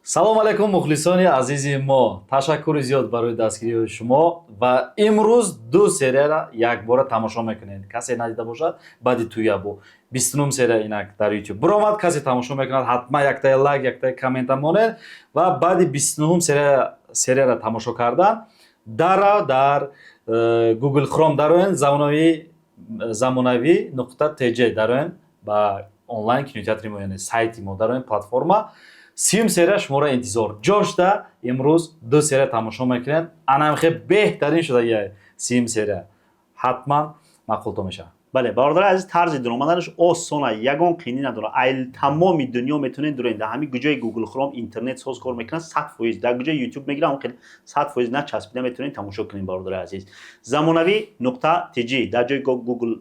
Салом алайкум, мухлисони азизи мо. Ташаккури зиёд барои дастгириҳои шумо ва имрӯз ду серияро якбора тамошо мекунед. Касе надида бошад, баъди туябу 29 серия инак дар YouTube биромад, касе тамошо мекунад, ҳатман яктаи лайк, яктаи коммента монед ва баъди 29 серияро тамошо кардан дара дар Google Chrome дароен, замонавӣ.tj дароен, ба онлайн кинотеатри мо, яъне сайти мо дароен, платформа 30 серия шуморо интизор. Ҷошта имрӯз ду серия тамошо мекунед. Анамхе беҳтарин шуда 30 серия. Ҳатман маъқулто мешавад. Бале, бародари азиз, тарзи дуромаданаш осона, ягон қинӣ надорад. Ай тамоми дунё метавонед дуроед. Дар ҳамин гуҷои Google Chrome интернет соз кор мекунад 100%. Дар гуҷои YouTube мегирад, ҳам хеле 100% начаспида метавонед тамошо кунед, бародари азиз. Замонавӣ.tj дар ҷои Google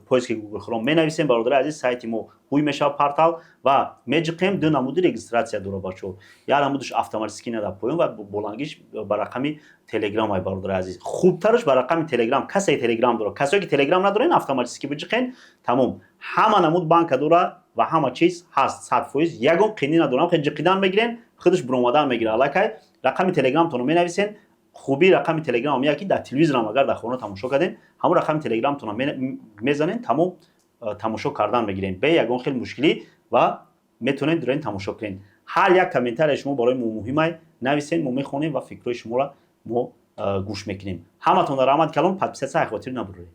поиски Google Chrome менависем, бародари азиз, сайти мо ҳуй мешавад портал ва меҷиқем. Ду намуди регистрация дорад, бачаҳо. Як намудаш автоматически на дар поён ва болангиш ба рақами Телеграм ай, бародари азиз. Хубтараш ба рақами Телеграм, касе Телеграм дорад. Касое ки Телеграм надорен, автоматически биҷиқен, тамом. Ҳама намуд банка дора ва ҳама чиз ҳаст 100%, ягон қинӣ надорам. Хеле ҷиқидан мегирен, худаш буромадан мегирад. Аллакай рақами Телеграмтонро менависен. Хубии рақами Телеграм як ки дар телевизорам агар дар хона тамошо карден, ҳамон рақами Телеграмтонро мезанен, тамом, тамошо кардан мегирем бе ягон хел мушкилӣ ва метавонед дурен тамошо кунед. Ҳар як комментарияи шумо барои мо муҳимай, нависен, мо мехонем ва фикрҳои шуморо мо гӯш мекунем. Ҳаматон дар раҳмат калон, подписаться ай хотир набуред.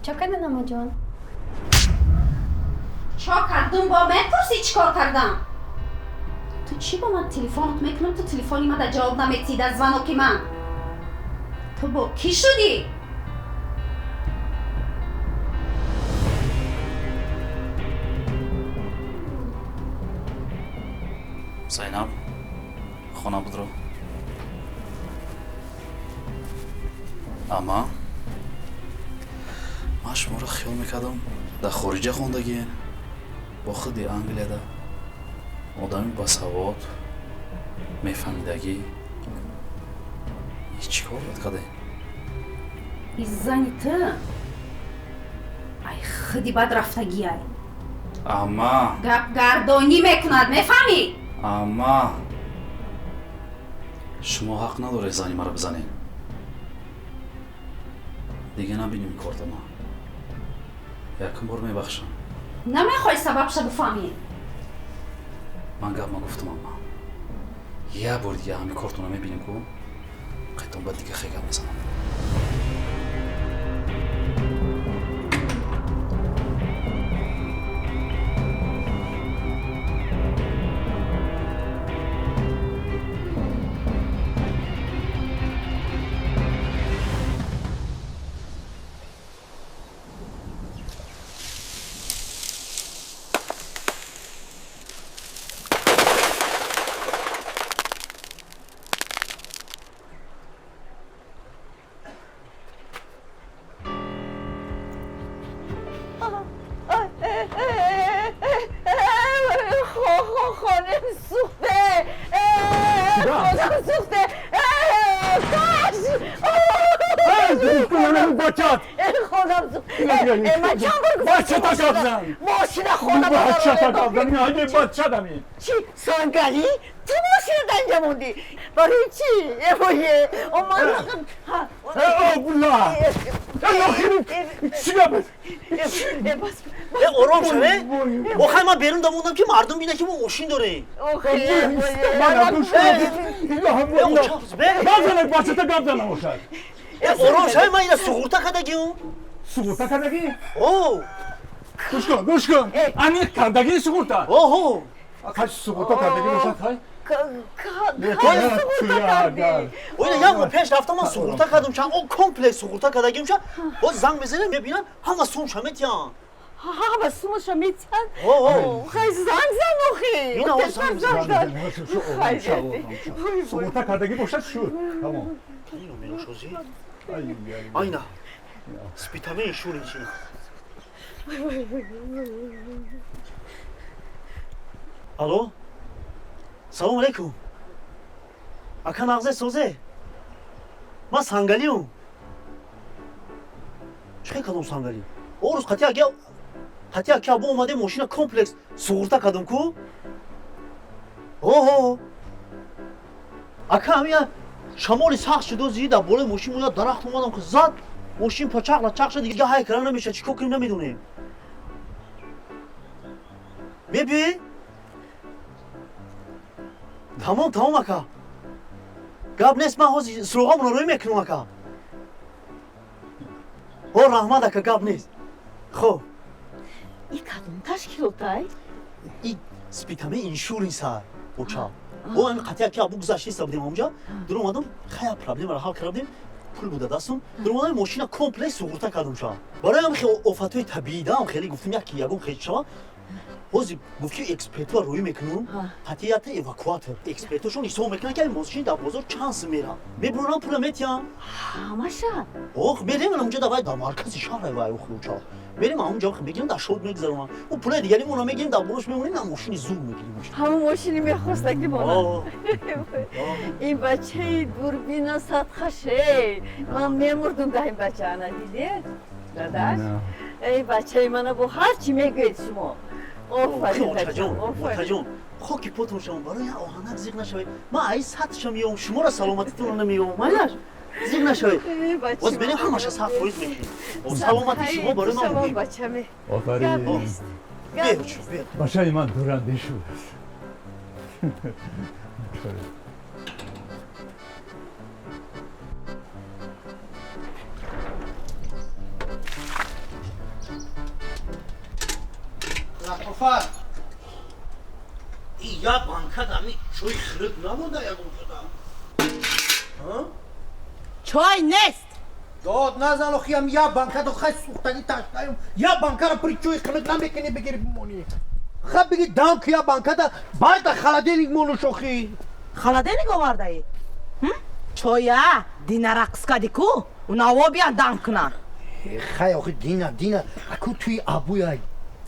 Чо кардан, амаҷон? Чо кардум, бо мепурсӣ, чӣ кор кардам? Ту чӣ бо ман телефонот мекунам, ту телефони мада ҷавоб наметиҳӣ дар звоноки ман. Ту бо кӣ шудӣ? Зайнаб, хона будро. Ама ман шуморо хиёл мекардам дар хориҷа хондагиен, бо худи Англияда одами басавод, мефаҳмидагӣ. Чӣ кор бояд кардем? И зани ту ай худи бад рафтагиай. Ама гапгардонӣ мекунад, мефаҳмӣ? Ама шумо ҳақ надоред зани маро бизанед. Дига набинем кортама. Якум бор мебахшам. Намехоҳӣ сабабша бифаҳмӣ? Ман гап нагуфтам, ама. Як бор дига ҳами кортона мебинем ку, қайтон баъд дига хе гап мезанам. Бачат! Хонам. Ман чанд бор гуфтам. Бачата гап зан! Мошина хона. Бачата гап зан! Ҳайде бача дами! Чӣ? Сангалӣ? Ту мошина дар инҷа мондӣ? Барои чӣ? Эвое! Ман Обла! Чӣ гап? Ором шаве? Охай ман берун дамондам ки мардум бина ки мо мошин дорем. Базанак бачата гап зана бошад. Ором шаве, ман ина суғурта кардагиам. Суғурта кардагӣ? О! Гӯш кун, гӯш кун. Аниқ кардагӣ суғурта? Оҳо. Қайси суғурта кардагӣ бошад, ҳай? Суғурта кардӣ? Оина як моҳ пеш рафтам, ман суғурта кардам, чанд о комплекс суғурта кардагим ша. Боз занг мезанем, мебинам ҳама сумша метиҳанд. Ҳама сумаша метиҳанд? Хай занг зан охи. Суғурта кардагӣ бошад, шуд. Тамом. Айна. Спитаме шури чи. Алло? Салом алейкум. Ака нағзе созе? Ман сангалиум. Чӣ хел кадом сангалӣ? О рӯз қатъи аки або омадем, мошина комплекс суғурта кардам ку? Оҳо. Ака ҳамия шамоли сахт шудо зиди дар болои мошин моя дарахт омадам ки зад, мошин пачақ лачақ шуд, дига ҳай кара намешад, чӣ кор кунем намедонем. Мебиёӣ? Тамом, тамом ака. Гап нест, ман ҳозир суроғамонро рӯй мекунам ака. О раҳмат ака, гап нест. Хоб. И кадом ташкилотай? И спитаме иншуренс ай оча. О ами қатъи аки абу гузаштиста будем онҷа, дур омадам, хая проблемаро ҳал карда будем, пул буда дастум, дур омадам мошина комплекс суғурта кардам ша. Барои ам хел офатҳои табиӣ даам хеле гуфтем як ягон хел шава. Ҳозир гуфт ки экспертҳоро рӯй мекунам, қатъи эвакуатор. Экспертҳошон ҳисоб мекунанд ки мошин дар бозор чанд сум мерам. Мебурам пула метиҳам. Ҳамаша? Ох, мерем онҷа давай дар маркази шаҳр вай охлуча. Мерем ҳамонҷа мегирем, дар шод мегузаронам. Ӯ пулаи дигари моно мегирем, дар болош мемонем, на мошини зур мегирем. Ҳамон мошини мехостаги мона. Ин бачаи дурбина садхаше. Ман мемурдум дар ин бача, ана дидед? Дадаш? Эй бачаи мана бо ҳар чӣ мегӯед шумо. Офарин очаҷон, очаҷон, хоки потон шавам, барои як оҳанак зиқ нашавед. Ман ай садша меёвам, шуморо саломатитонро намеёвам, майлаш? Зиқ нашавед. Боз берем ҳамаша 100% мекунем. Саломати шумо барои ман муҳим. Офарин. Бачаи ман дуранде шуд. Латофат! И як банка дами чой хирик намонда ягон ҷода? Чой нест! Дод назан охиям, як банка до хай сӯхтагӣ таштаем. Як банкаро при чой хирик намекунӣ бигири бимонӣ. Ха биги дам ки як банкада байда холодильник монуш охи. Холодильник овардаӣ? Чоя дина рақс кади ку? Унаво биян дам кунан. Хай охи дина, дина, аку туи абуя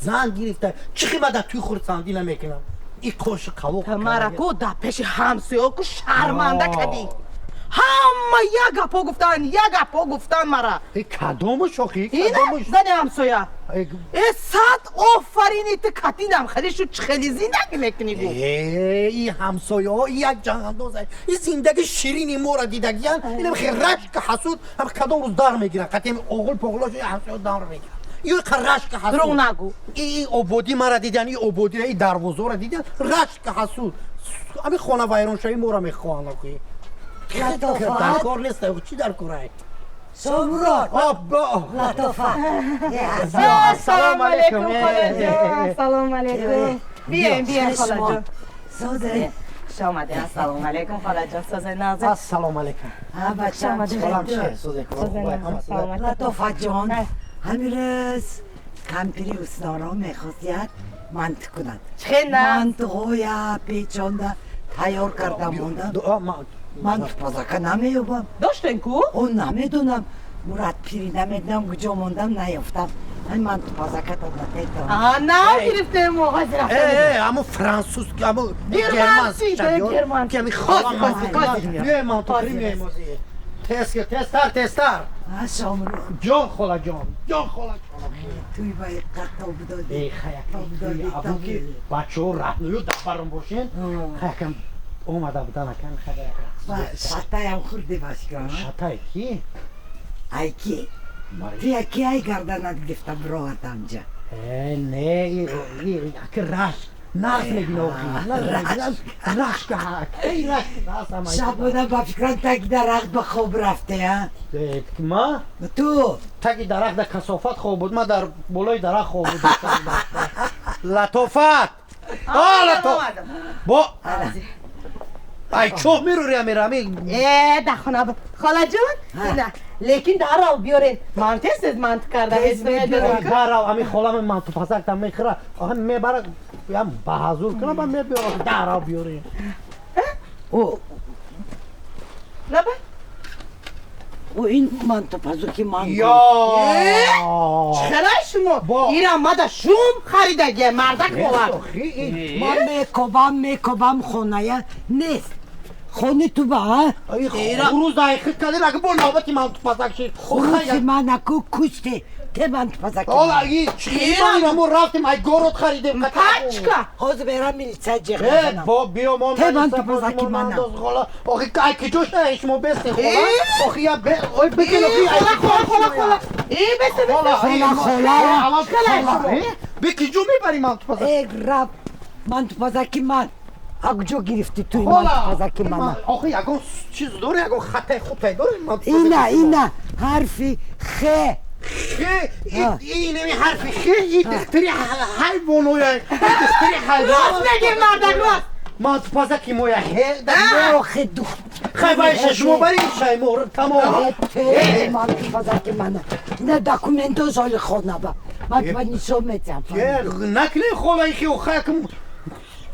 зан гирифта, чӣ хима дар туи хурсандӣ намекунам? И қоши қавоқ. Мара ку дар пеши ҳамсоё ку шарманда кадӣ. Ҳама як гапҳо гуфтан, як гапҳо гуфтан мара. Кадомуш охи? Ина зани ҳамсоя. Э сад офарини ту катинам хеле шуд, чӣ хеле зиндагӣ мекунӣ гу. Э, и ҳамсояҳо як ҷаҳандоза. И зиндаги ширини моро дидагиян, инам хел рашка ҳасуд, ҳам кадом рӯз дар мегиранд. Қатъи оғул поғулошо ҳамсояҳо дар мегиранд. Ё рашка ҳасуд. Дурӯғ нагӯ. И ободӣ мара дидан, и ободиро, и дарвозаро дидан, рашка ҳасуд. Ҳамин хона вайроншавӣ моро мехоҳанд охи. Дар кор нест, чӣ дар корай? Сомурод! Латофат! Ассалому алайкум, холаҷон. Ассалому алайкум. Биёем, биёем, холаҷон. Созе. Хуш омадед. Ассалому алайкум, холаҷон. Созе нағзе. Ассалому алайкум. Бачам, Холам чӣ? Созе. Латофатҷон, ҳамин рӯз кампири устноро мехост як мантӣ кунад. Чӣ на? Мантиҳоя печонда тайёр карда мондам. Ман тупазака намеёбам. Доштен ку? О, намедонам. Мурад пири намедонам куҷо мондам, наёфтам. Ман тупазака додам. А, нав гирифтем мо ҳозир рафтем. Э, амо француз, амо германский, германский. Ки ами Кози, кози, кози. Меоем, мантухӯрӣ меоем ҳозир. Тез ки, тезтар, тезтар. Шомрӯ. Ҷон хола ҷон, ҷон хола ҷон. Туй ба иққат тоб доди. Эй хаяк, абу ки бачаҳо раҳную дабарон бошен. Хаякам омада будан акам хаяк. Шатаям хурди башка. Шатай ки? Ай ки? Ту яки ай гарданат гирифта бировардамҷа. Э, не, аки рашк. Нағз мебина охи. Рашк эй рашк нағз. Шабона ба фикрам таги дарахт ба хоб рафте, а? Ма? Ту? Таги дарахт да касофат хоб буд, ма дар болои дарахт хоб буд. Латофат! А, латофат! Бо ай чоҳ мерӯри амирами? Э, да хона буд. Холаҷон, ина, лекин дарав биёрен. Ман тез тез манту карда дарав ами холами мантупазак да мехӯра. Охи мебара ям ба ҳазур кунам, ба мебиёрам дарав биёрен. О, Лаба? О, ин мантупазуки ман. Ё! Чӣ шумо? Ира мада шум харидагия, мардак овард. Ман мекобам, мекобам хоная нест. Хони ту ба, а? Хуруз айхит кардин, аги бо навбати мантупазак шид. Хурузи ман аку куште. Те мантупазаки. Ола, аги чӣ мо рафтем, ай город харидем. Пачка! Ҳозир мерам милиция ҷеғ Э, мезанам. бо биё мо Те мантупазаки мана. Хола, охи ай киҷо шаи шумо бесте хола? Охи я бе, ой бикин охи ай. Хола, хола, хола, хола. Э, бесе, бесе. Хола, хола. Хола. Бе киҷо мебари мантупазак? Э, раб, мантупазаки ман. А куҷо гирифтӣ ту ин мантупазаки мана? Охи ягон чиз дори, ягон хатай хутай дори мантупазаки? Ина, ина, ҳарфи хе. Хе, инами ҳарфи хе, и духтари ҳайвоноя, духтари ҳайвон. Рост мегир, мардак, рост. Мантупазаки моя хе. Охи дух. Хай вайша шумо барин шай мо тамом. Те мантупазаки мана. Ина документош оли хона ба. Ман ба нишон метиҳам. Накунем хола ихи охакм.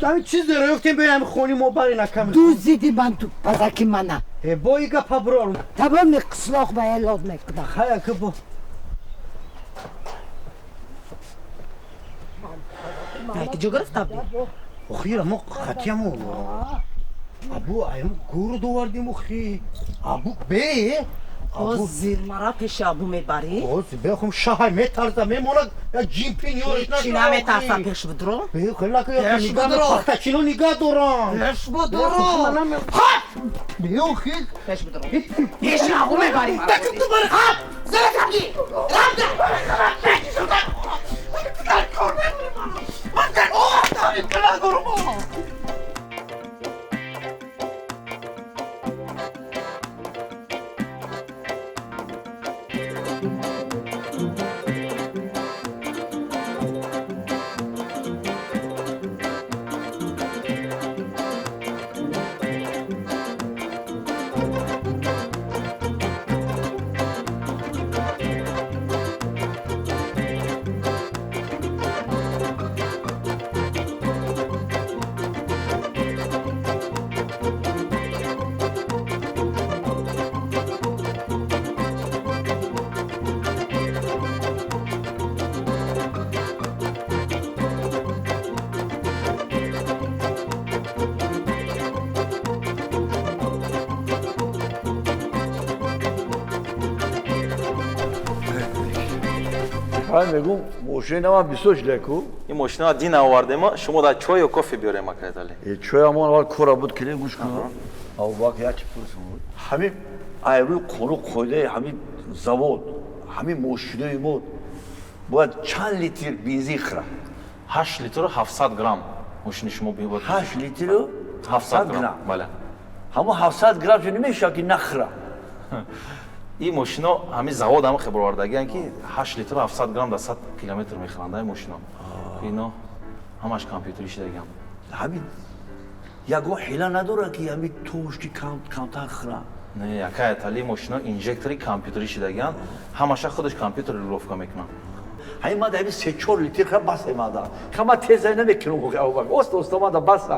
Ҳамин чиз дора ёфтем биёем хони мо барин акам. Дуздиди мантупазаки мана. Э, бо и гапа брор. Тамоми қишлоқ ба элод мекунам. Хай ака бо. Ай киҷо гирифта будӣ? Охира мо хатиямо. Абу аям гурд овардим охи. Абу бе. Ҳозир мара пеши абу мебарӣ? Ҳозир бехом шаҳай метарса мемонад як ҷимпин ёриш Чӣ наметарса пеш будро? Бе хела ки Пеш нигоҳ будро. пахтачино нигоҳ дорам. Пеш будро. Бе охи. Пеш будро. Пеши абу мебарӣ мара. Хап! Зара камги! Рамда! Хай мегум, мошина ман бисёр шидаку. Ин мошина дин овардема, шумо да чой ё кофе биёрем акайтали? Э, чой амон аввал кора буд килин гӯш кун. Абубакр як чи пурсум буд. Ҳамин айрӯи қонун қоидаи ҳамин завод, ҳамин мошинои мо бояд чанд литр бензин хӯрад? 8 литру 700 грамм мошини шумо бояд. 8 литру 700 грамм. Бале. Ҳамон 700 грамм чӣ намешавад ки нахӯрад? Ин мошино ҳамин завод ҳама хебр овардагиян ки 8 литру 700 грамм дар 100 километр мехӯранд ай мошино. Ино ҳамаш компютери шидагиан. Ҳамин ягон ҳила надорад ки ҳамин тошки камтар хӯрад? Не, якая тали мошино инжектори компютери шидагиан, ҳамаша худаш компютер руловка мекунад. Ҳамин ман ҳамин се-чор литр хӯрад бас мада. Ха ман теза намекунам Абубакр. Оста оста мада бас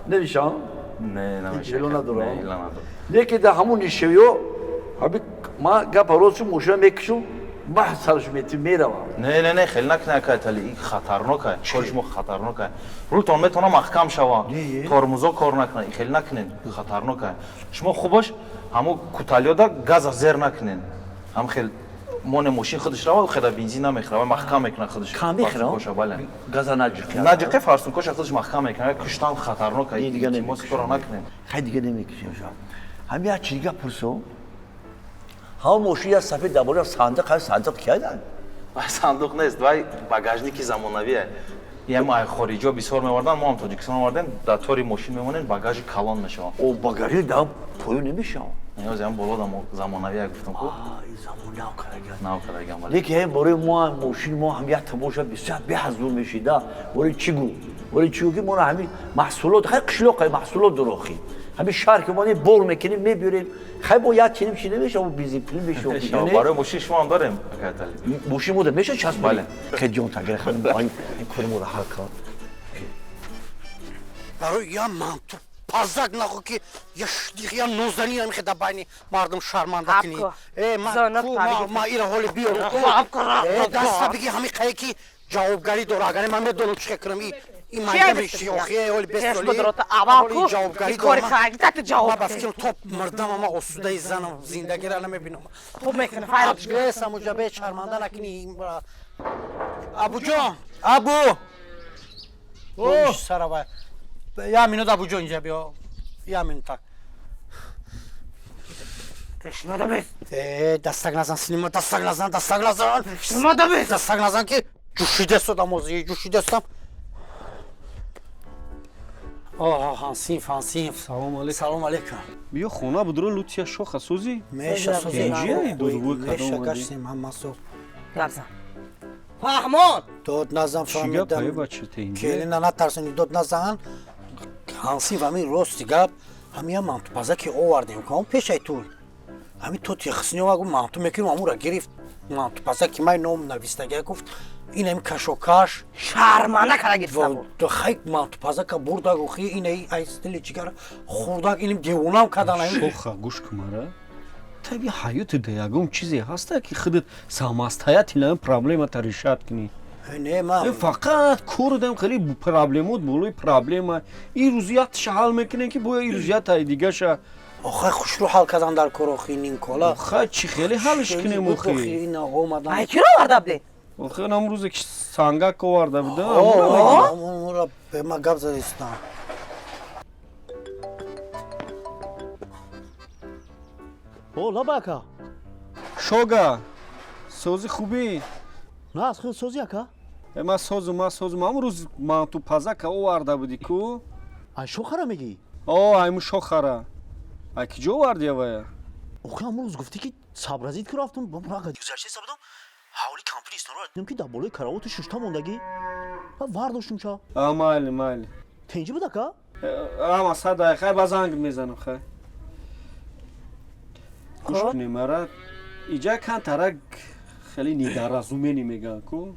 намешавам? Не, намешавад. Ҳила надорам. Не, ҳила надорам. Лекин дар ҳамон нишевиҳо ҳамин ман гапа рост шуд, мошина мекушум, Маҳ сараш мети меравам. Не, не, не, хеле накунед, акай Тали, ин хатарнок ай. Кори шумо хатарнок ай. Рултон метавона маҳкам шава. Тормозо кор накунад. Ин хеле накунед, хатарнок ай. Шумо хубаш ҳамо куталиёда газа зер накунед. Ҳам хел моне мошин худаш рава, хеда бензин намехӯра, маҳкам мекунад худаш. Кам мехӯра? Фарсункоша, бале. Газа наҷиқи. Наҷиқи фарсункоша худаш маҳкам мекунад. Куштан хатарнок ай. Не, дига Илтимос, намекушам. кора накунед. Хай дига намекушем ша. Ҳами як чиз дига пурсом. Ҳама мошин як сафед дар болои сандиқ ҳай сандиқ киядан? Вай сандуқ нест, вай багажники замонавие. Ям ай хориҷо бисёр мевардан, мо ҳам Тоҷикистон овардем, дар тори мошин мемонем, багажи калон мешавад. О, багажи дар поён намешавад. Не, оз ям боло да замонавие гуфтам ку. Ай, замон нав караган. Нав караган, бале. Лекин ҳам бораи мо ҳам мошин мо ҳам як тамоша бисёр беҳазур мешида. Бораи чӣ гӯ? Бораи чӣ гӯ ки мо ҳамин маҳсулот, хай қишлоқ ҳай маҳсулот дорохи. Ҳамин шаҳр ки мо не бор мекунем, мебиёрем. Хай бо як чиним чи намешава, бензин пул мешава. Мешава. Барои мошин шумо ҳам дорем, акай Тали. Мошин мо да меша часп? Бале. Хай ҷон тагир, хай ин кори моро ҳал кун. Барои я манту пазак нахо ки я шдих я нозани ам хеда байни мардум шарманда кунӣ. Э, ма ку ма ира ҳоли биёрам. Э, даста биги ҳами қае ки ҷавобгарӣ дора. Агар ман медонам чӣ кунам, и майда меши охи ҳоли бесоли. Ҷавобгарӣ кори кардата ҷавоб. Ма ба фикрам то мардам ама осудаи занам зиндагиро намебинам. Хуб мекунӣ, файротш кун. Э, самуҷа бе шарманда накунӣ. Абуҷон, Абу. О, саравай. Я минут, Абуҷон, инҷа биё. Я минут так. Э, дастак назан, синема, дастак назан, дастак назан. Дастак назан ки ҷӯшидастодам озӣ, ҷӯшидастам. Оҳ, ҳансинф, ҳансинф. Салом алейкум. Салом алейкум. Биё хона будро лутия шоха созӣ. Меша созӣ. Инҷия дургӯй кадом Меша омадӣ? гаштем ҳама соз. Гапзан. Фаҳмон. Дод назан Чӣ гап, фаҳмидам. ай бача, те инҷия? Келина натарсони, дод назан. Ҳансинф, ҳамин рости гап, ҳамин мантупаза ки овардем, ку ҳамон пешаи ту. Ҳамин то техсиёва гуфт манту мекунем, ҳамонро гирифт. Мантупаза ки май ном навистагия гуфт, ин ҳамин кашокаш. Шарманда кара гирифта буд. Хай мантупаза ка бурда гухи, ин ай стили чигара хурдак, иним девонам кадан ҳамин. Шоха, гӯш кун мара. Таби ҳаёти да ягон чизе ҳаста ки худат самостоятельно проблемата решат кунӣ. Не, ма Э, фақат кор дам хеле проблемот болои проблема. Ин рӯзиятша ҳал мекунем ки боя ин рӯзият дигаша. Охай хушрӯ ҳал кардан дар кор охи нинкола. Охай чӣ хеле ҳалш кунем охи? Ин омадан. Ай киро оварда будед? Охи нам рӯзе ки сангак оварда буда. Омура ма гап задистам. О, лаба ака. Шога, созӣ хубӣ? На, аз худ созӣ ака. Э, ма созу, ма созу. Ҳамун рӯз мантупазака оварда будӣ ку? Ай шохара мегӣ? О, айму шохара. Ай ки ҷо оварди авая? Охи ҳамун рӯз гуфтӣ ки сабразид ки рафтум, рага гузашта сабдам, ҳавли кампири истонро дидам ки дар болои каравоти шушта мондагӣ. Ва вардоштум ша. А, майли, майли. Тенҷи буд ака? Ама садай, хай ба занг мезанам, хай. Гӯш кунем ара. Иҷа кантарак хеле недоразумение мегӯянд ку.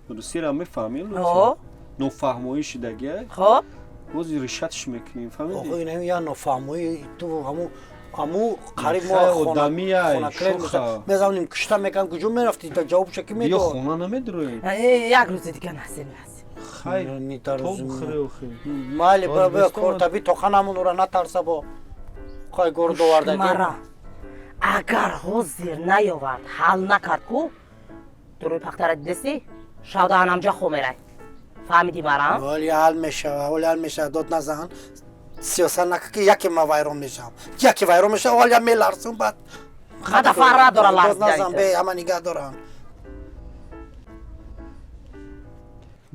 Русиро мефаҳмӣ? О. Нофаҳмоӣ шидагия. Хоб. Боз решатш мекунем, фаҳмидӣ? Охо ин я нофаҳмоӣ ту ҳаму ҳаму қариб мо Хай хона одамия, хона клер шоха. мезанем кушта мекан куҷо мерафтӣ та ҷавобша ки Биё медод. хона намедроем. Э, як рӯзи дига насиб насиб. Хай, недоразумение. то бихӯре охи. Майли, Боз ба ба бестон. кор таби тоқанамон натарса бо. Хай горд овардаги. Мара. Агар ҳозир наёвард, ҳал накард ку, дуруи пахтара дидеси, шавда анамҷа хо мерай. Фаҳмидӣ мара? Вали ҳал мешава, вали ҳал мешава, дод назан. Сиёсат нака ки яке ма вайрон мешавам. Яке вайрон мешавам, вали меларсум баъд. Хада фарқ надора Дод назан, ларзиданито. бе ҳама нигаҳ доранд.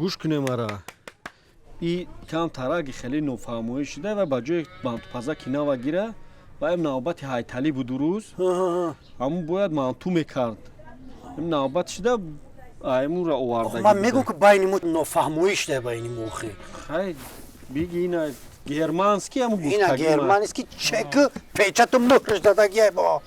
Гӯш кунем ара. И камтараги хеле нофаҳмоӣ шуда ва ба ҷои мантупаза ки нава гира, ва им навбати ҳайталӣ буд рӯз. Ҳамун бояд манту мекард. Им навбат шуда аймура оварда. Ман мегӯм ки байни мо нофаҳмоӣ шуда байни мо охи. Хай биги ина германский ҳамун Ина гуфтагӣ. германский чек печату мӯҳрш дадагия бо.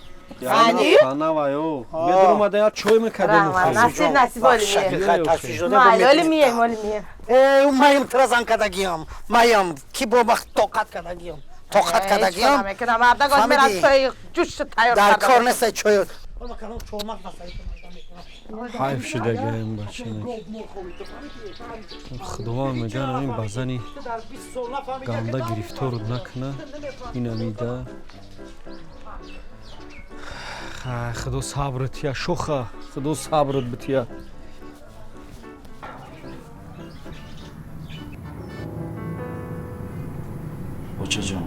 Ани? Панава ё. Медромада я чой мекардем. Раҳмат, насиб насиб оли мие. Майли, оли мием, оли мием. Э, маям тра зан кардагиам. Маям ки бо вақт тоқат кардагиам. Тоқат кардагиам. Мекунам, мардак оз мерад Фаҳмидӣ? чои ҷӯш тайёр Дар карда. кор нест чой. Ҳайф шидагаем бачанак. Худованд меган ин ба зани ганда гирифтору накуна. Инамида. Худо сабр тия, шоха, худо сабрат бития. Очаҷон,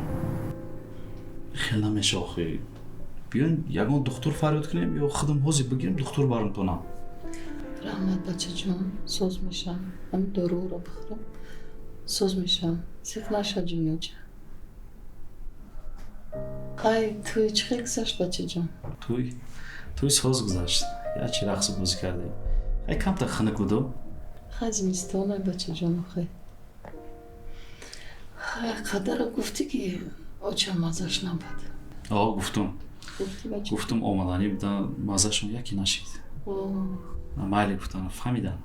хел намеша охи. Биён ягон духтур фарёд кунем ё худам ҳозир бигирем духтур баронтонам. Раҳмат, бачаҷон, соз мешам. Ҳамин доруро бихӯрам, соз мешам. Зиқ наша, ҷониёча. Ай, тӯй чӣ хел гузашт, бачаҷон? Тӯй соз гузашт. Ячи рақсу бозӣ кардем. Ай камтар хунук буду. Хай зимистон, ай бачаҷон, охе. Хай қадара гуфтӣ ки оча маззаш набад. О, гуфтум. Гуфтӣ, бача? Гуфтум омаданӣ будан, маззашон яке нашид. Майли гуфтан, фаҳмидан.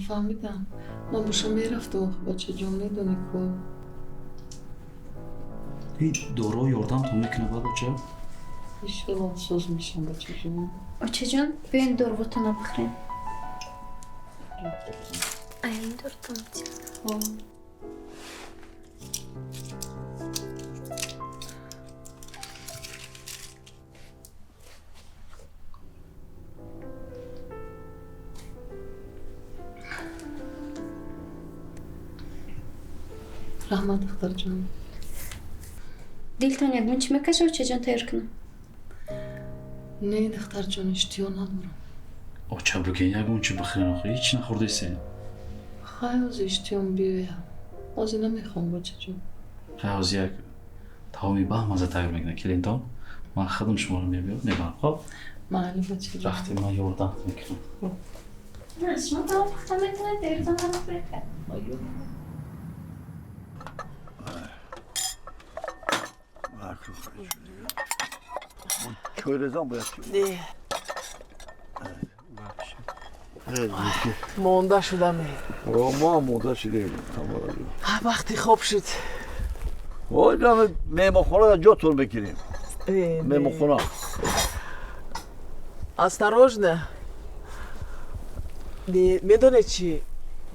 Фаҳмидам. Ман боша мерафтам, охе, бачаҷон, медонӣ ку. Ин доруҳо ёрдамтон мекунад баъд, оча? Иншоллоҳ соз мешам, бачаҷон. Очаҷон, биёин дорувотонро бихӯрем. Ай, ин дорутон. Раҳмат, духтарҷон. Дилтон ягон чӣ мекаша, очаҷон, тайёр кунам? Не, духтарҷон, иштиҳо надорам. Оча, бигӯен ягон чӣ бихӯрен, охи ҳеч нахӯрдесен. Хай ҳозир иштиҳом биёям. Ҳозир намехоҳам, бачаҷон. Хай ҳозир як таоми баҳмаза тайёр мекунам, келинтон. Ман худам шуморо мебиёрам, мебарам, хоб? Майли, бачаҷон. Рафтем, ман ёрдам мекунам. На, шумо таом пухта метавонед, дерутон нахӯред. Чойрезан бояд. Монда шудам. Мо монда шудем. Вақти хоб шуд. Меҳмонхона дар ҷотон мекунем. Меҳмонхона. Осторожно. Медонед чӣ?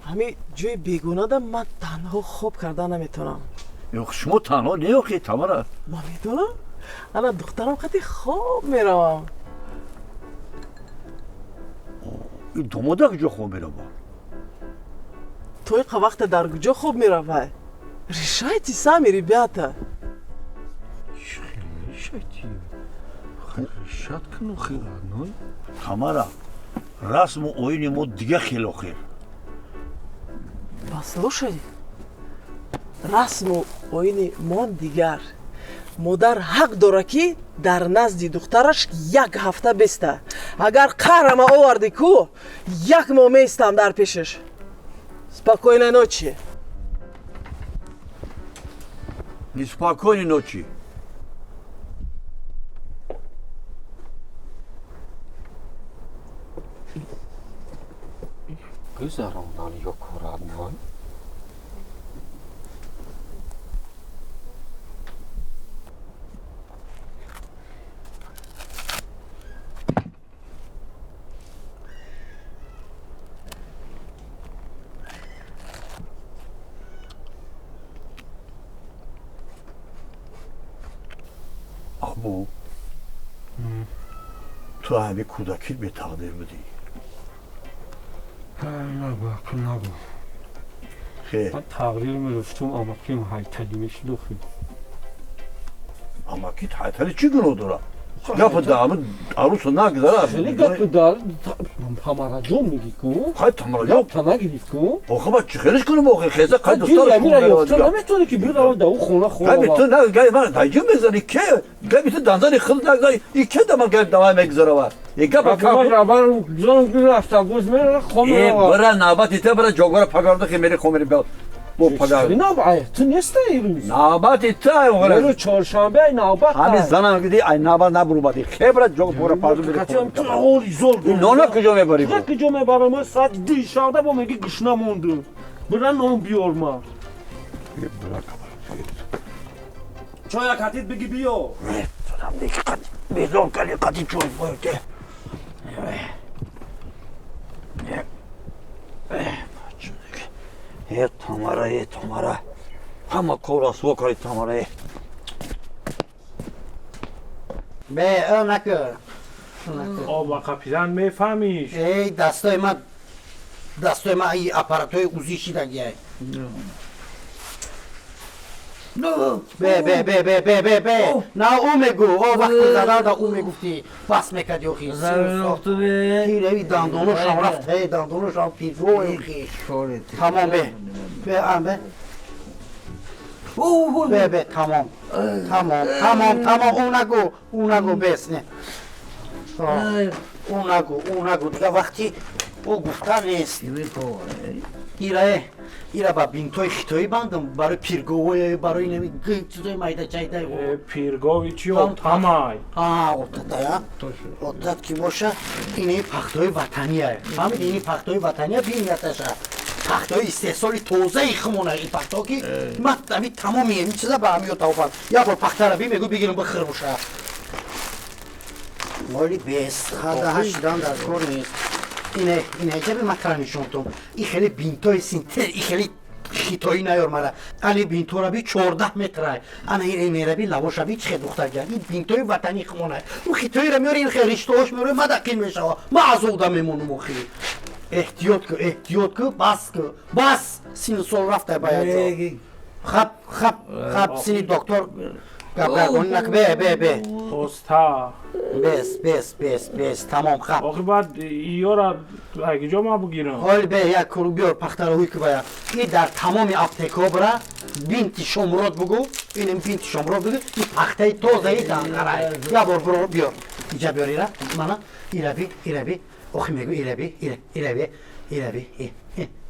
Ҳамин ҷои бегонада ман танҳо хоб карда наметавонам. Шумо танҳо не охи, Тамара. Ман медонам. Ана духтарам қати хоб меравам. Ин домода куҷо хоб меравад? То иқа вақта дар куҷо хоб меравад? Решайте сами, ребята. Решайте. Решат кун охи, родной. Тамара, расму оини мо дига хел охир. Послушай, расму оини мо дигар. Модар ҳақ дорад ки дар назди духтараш як ҳафта беста. Агар қаҳрама овардӣ ку, як моҳ меистам дар пешаш. Спокойной ночи. Неспокойной ночи. Гузарондан ё родной? Абу, ту ҳами кӯдакит бетақдир будӣ. Нагу, ақл нагу. Хе. Ман тақдир меёфтум, амаким ҳайталӣ мешуд охи. Амакит ҳайталӣ чӣ гуноҳ дорад? Гапи даҳами арӯсо нагзара. Хеле гапи дар Тамараҷон мегӣ ку? Хай Тамараҷон. Гапта нагирифт ку? Охи ба чӣ хелеш кунем охи? Хеза қай духтараш хун меравад. Ту наметавонӣ ки биравам дар ӯ хона хона. Гапи ту на гапи ман даҷӣ мезанӣ ке? Гапи ту данзани худ нагзари. И ке да ман гап давай мегзарава? И гапа ка. Ман ҷон рафта гӯз мера хом мерава. Э бира навбати ту бира ҷогора пагарда хи мери хом мери бо пагар. Ай, ту нестай имрӯз. Навбати ту ай оғра. Рӯз чоршанбе ай навбат. Ҳами занам гиди ай навбат набурубади. Хебра ҷог пора парду мери. Катиам ту ҳоли зол. Нона куҷо мебарӣ? Ту куҷо мебарам? Ман соати 2 шабда бо меги гушна мондум. Бира нон биёр ма. Бира кабар. Чоя катит биги биё. Садам деки қати безор кали қати чой боёте. Э Тамара, э Тамара. Ҳама кор расво карди Тамара. Э. Бе, ӯ накӯ. Об қапидан мефаҳмиш. Эй, дастои ман дастои ман и аппаратҳои УЗИ шидагиай. Бе, бе, бе, бе, бе, бе, бе. На ӯ мегӯ, о вақти задан да ӯ мегуфтӣ. Бас мекарди охи. Ирави дандоношам рафт, эй дандоношам пиргои охи. Тамом бе. Бе, ам бе. Бе, бе, тамом. Тамом, тамом, тамом, ӯ нагӯ, ӯ нагӯ, бес не. Ӯ нагӯ, ӯ нагӯ. Дига вақти ӯ гуфта нест. Ира ира ба бинтои хитоӣ бандам барои пирговое, барои нами чизои майда чайда. Пиргови чи отамай? А, отатая. Отат ки боша, ини пахтои ватания. Фаҳмиди, ини пахтои ватания биняташа. Пахтои истеҳсоли тозаи хумона ин пахто ки ман ами тамоми ин чиза ба ҳамиё тавфам. Як бор пахтара би мегӯ бигирам бихӯр боша. Моли бес, хада ҳашидан дар кор нест. Ине, ине, ҷаби ман тара нишонтум. И хеле бинтои синтер, и хеле хитоӣ наёр мара. Ани бинтора би 14 метрай. Ана инера би лавоша би чихе духтарга. Ин бинтои ватани хумонай. Ӯ хитоиро меёри, ин хеле риштаҳош меёри, ма дақин мешава. Ма азода мемонум охи. Эҳтиёт ку, эҳтиёт ку, бас ку. Бас! Сину сол рафта ба як ҷо. Хап, хап, хап, сини доктор гапгардонӣ нак, бе, бе, бе. Оста. Бес, бес, бес, бес, тамом, хап. Охи баъд иёра ягиҷо ма бугирам. Ҳол бе, як куру биёр пахтаро ҳуй ку бая. И дар тамоми аптекаҳо бира, бинти Шомурод бугу, инем бинти Шомурод бугу, и пахтаи тозаи данғарай. Як бор биро биёр. Иҷа биёр ира, мана, ира би, ира би. Охи мегӯ ира би, ира, ира би, ира би.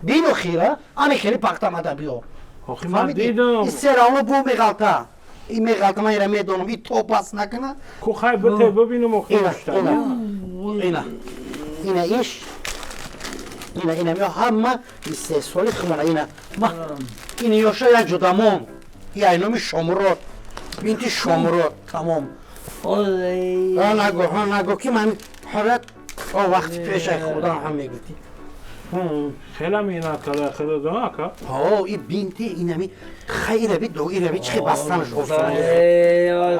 Бин охира, ани хели пахта мада биёр. Охи ман дидам. И серавно бу меғалта. И меғалта, ман ира медонам, и то бас накуна. Ку хай бите бибинам охи. Ина, ина, ина иш. Ина, ина мео ҳама истеҳсоли хумона ина. Ма ина ёша як ҷудамон. И айноми Шомурод. Бинти Шомурод, тамом. Ҳа нагӯ, ҳа нагӯ ки ман ҳолат о вақти пешай худам ҳам мегуфтӣ. Хеле меҳнат карда худо ака. Ҳо, и бинти инами хайра би до ира би чихе бастанаш осон.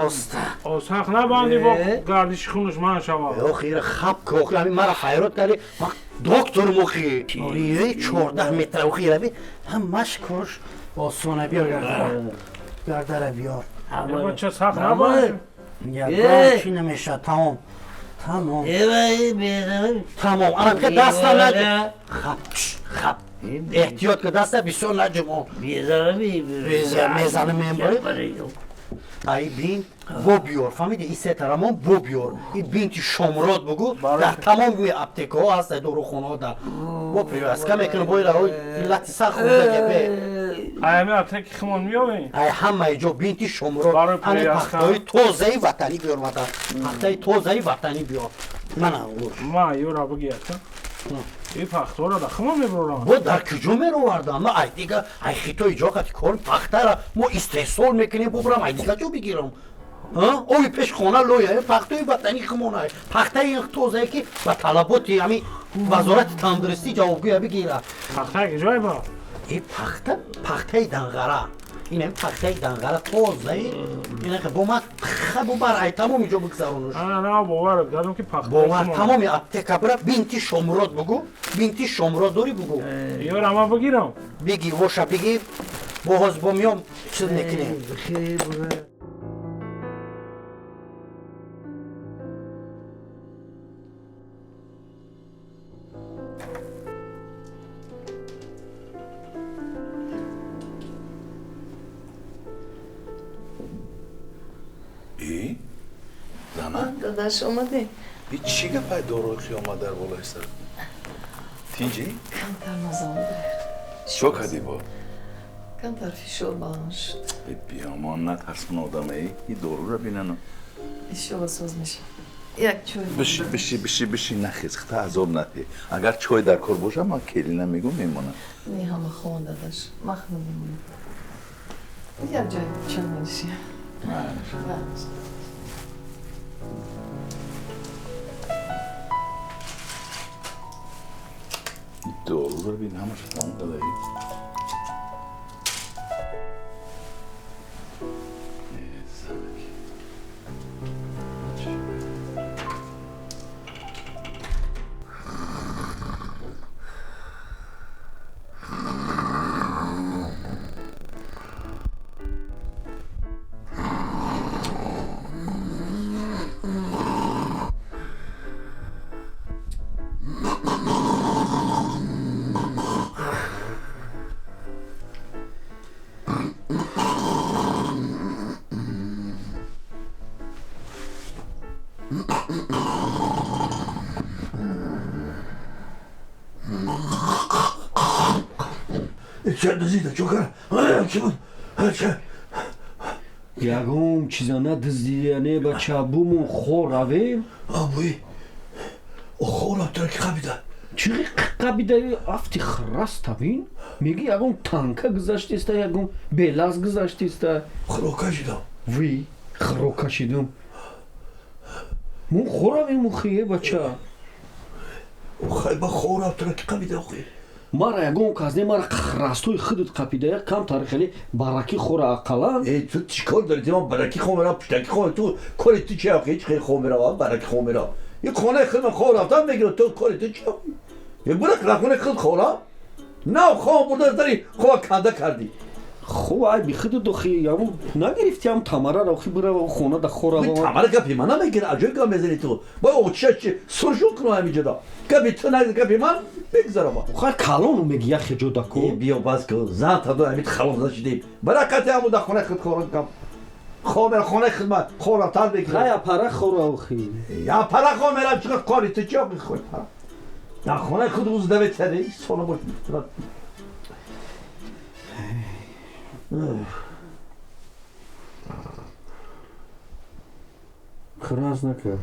Оста. Осах набанди бо гардиши хунаш ман шава. Ох, ира хап ки охи ами мара файрод карди. Ма доктор мохи. Ира 14 метр охи ира би ҳамаш корш осона биёр гардара. Гардара биёр. Бача сах набанди. Я чи намеша тамом. Тамом. Тамом. Ана ки даста наҷ. Хап, хап. Эҳтиёт ки даста бисёр наҷмо. Мезанам мембарӣ. Ай бин бо биёр, фаҳмиди? И се тарамон бо биёр. И бинти Шомурод бугу дар тамоми аптекаҳо ҳаст, дорухонаҳо да. Бо привязка мекунам, бо ира лати сар хӯрда гапе. Ай ами аптеки химон меёбем? Ай ҳамаи ҷо бинти Шомурод. Ани пахтаи тозаи ватанӣ биёр мада. Пахтаи тозаи ватанӣ биёр. Мана гӯш. Ма ёра буги ака. И пахтаро да химон мебурам. Бо дар куҷо меровардам? Ма ай дига ай хитои ҷо қати кор пахтара мо истеҳсол мекунем, бубурам ай дига ҷо бигирам. Ои пеш хона лоя, пахтаи ватанӣ химонай. Пахтаи тозае ки ба талаботи ами вазорати тандурустӣ ҷавобгӯя бигира. Пахтаи куҷое ба? И пахта, пахтаи Данғара. Инам пахтаи Данғара тозаи. Ина ки бо ма ха бубар ай тамоми ҷо бигзаронуш. Ана на бовар дорам ки пахта. Бовар тамоми аптека бира бинти Шомурод бугу, бинти Шомурод дори бугу. Ёра ма бигирам. Бигир, воша бигир. Бо ҳоз бо миём чиз мекунем. Дадаш омадӣ? И чӣ гапай дорои қиёмат дар болои сар? Тинҷӣ? Камтар маза омада. Чо кардӣ бо? Камтар фишор баланд шуд. Биёмон натарсон одаме, и дорура бинану. Иншолло соз мешавад. Як чой. Биши, биши, биши, биши, нахез, хата азоб надиҳ. Агар чой дар кор бошад, ман келина мегӯм мемонам. Не, ҳама хон дадаш, ман худам мемонам. Як ҷой чой менишем. Дорура бин, ҳамаша тамом кардаӣ. Ча дузида, чо кара? Чӣ буд? Ча? Ягон чиза надуздида, не бача, бумон хор равем. Абуи, хор рафтара ки қабида? Чӣ қабида? Афти храста бин? Меги ягон танка гузаштиста, ягон белаз гузаштиста. Хиро кашидам. Ви, хиро кашидам. Мон хор равем охи, бача. Хай ба хор рафтара ки қабида охи? Мара ягон кас не, мара храстои худат қапида, як камтар хеле баракӣ хора ақаллан. Э, ту чӣ кор дорӣ? Ман баракӣ хом мерам, пуштакӣ хом. Ту кори ту чи охи? Ҳеҷ хеле хом меравам, баракӣ хом меравам. Ин хонаи худ ман хор рафтам мегирам, ту кори ту чи охи? Е, бура хонаи худ хора? Нав хом бурда дари хова канда кардӣ. Хоб, ай бихудат охи, ҳамун нагирифти ҳам тамараро охи, бирава хона да хора. Тамара гапи ман намегира, аҷоиб гап мезанӣ ту. Бой оча чи суршун кунам ҳаминҷода. Гапи ту нагир, гапи ман бигзарама. Охар калону меги яхе ҷода ку. Э, биё бас ку, зан тадо ҳамин халос нашидем. Баракати ҳамун да хонаи худ хора гап. Хом хонаи худ ман хор рафтан мегирам. Хай апара хора охи. Я пара хом мерам, чӣ кори ту чи охи хой пара? Дар хонаи худ рӯз наметари, сола бош. Храс накард.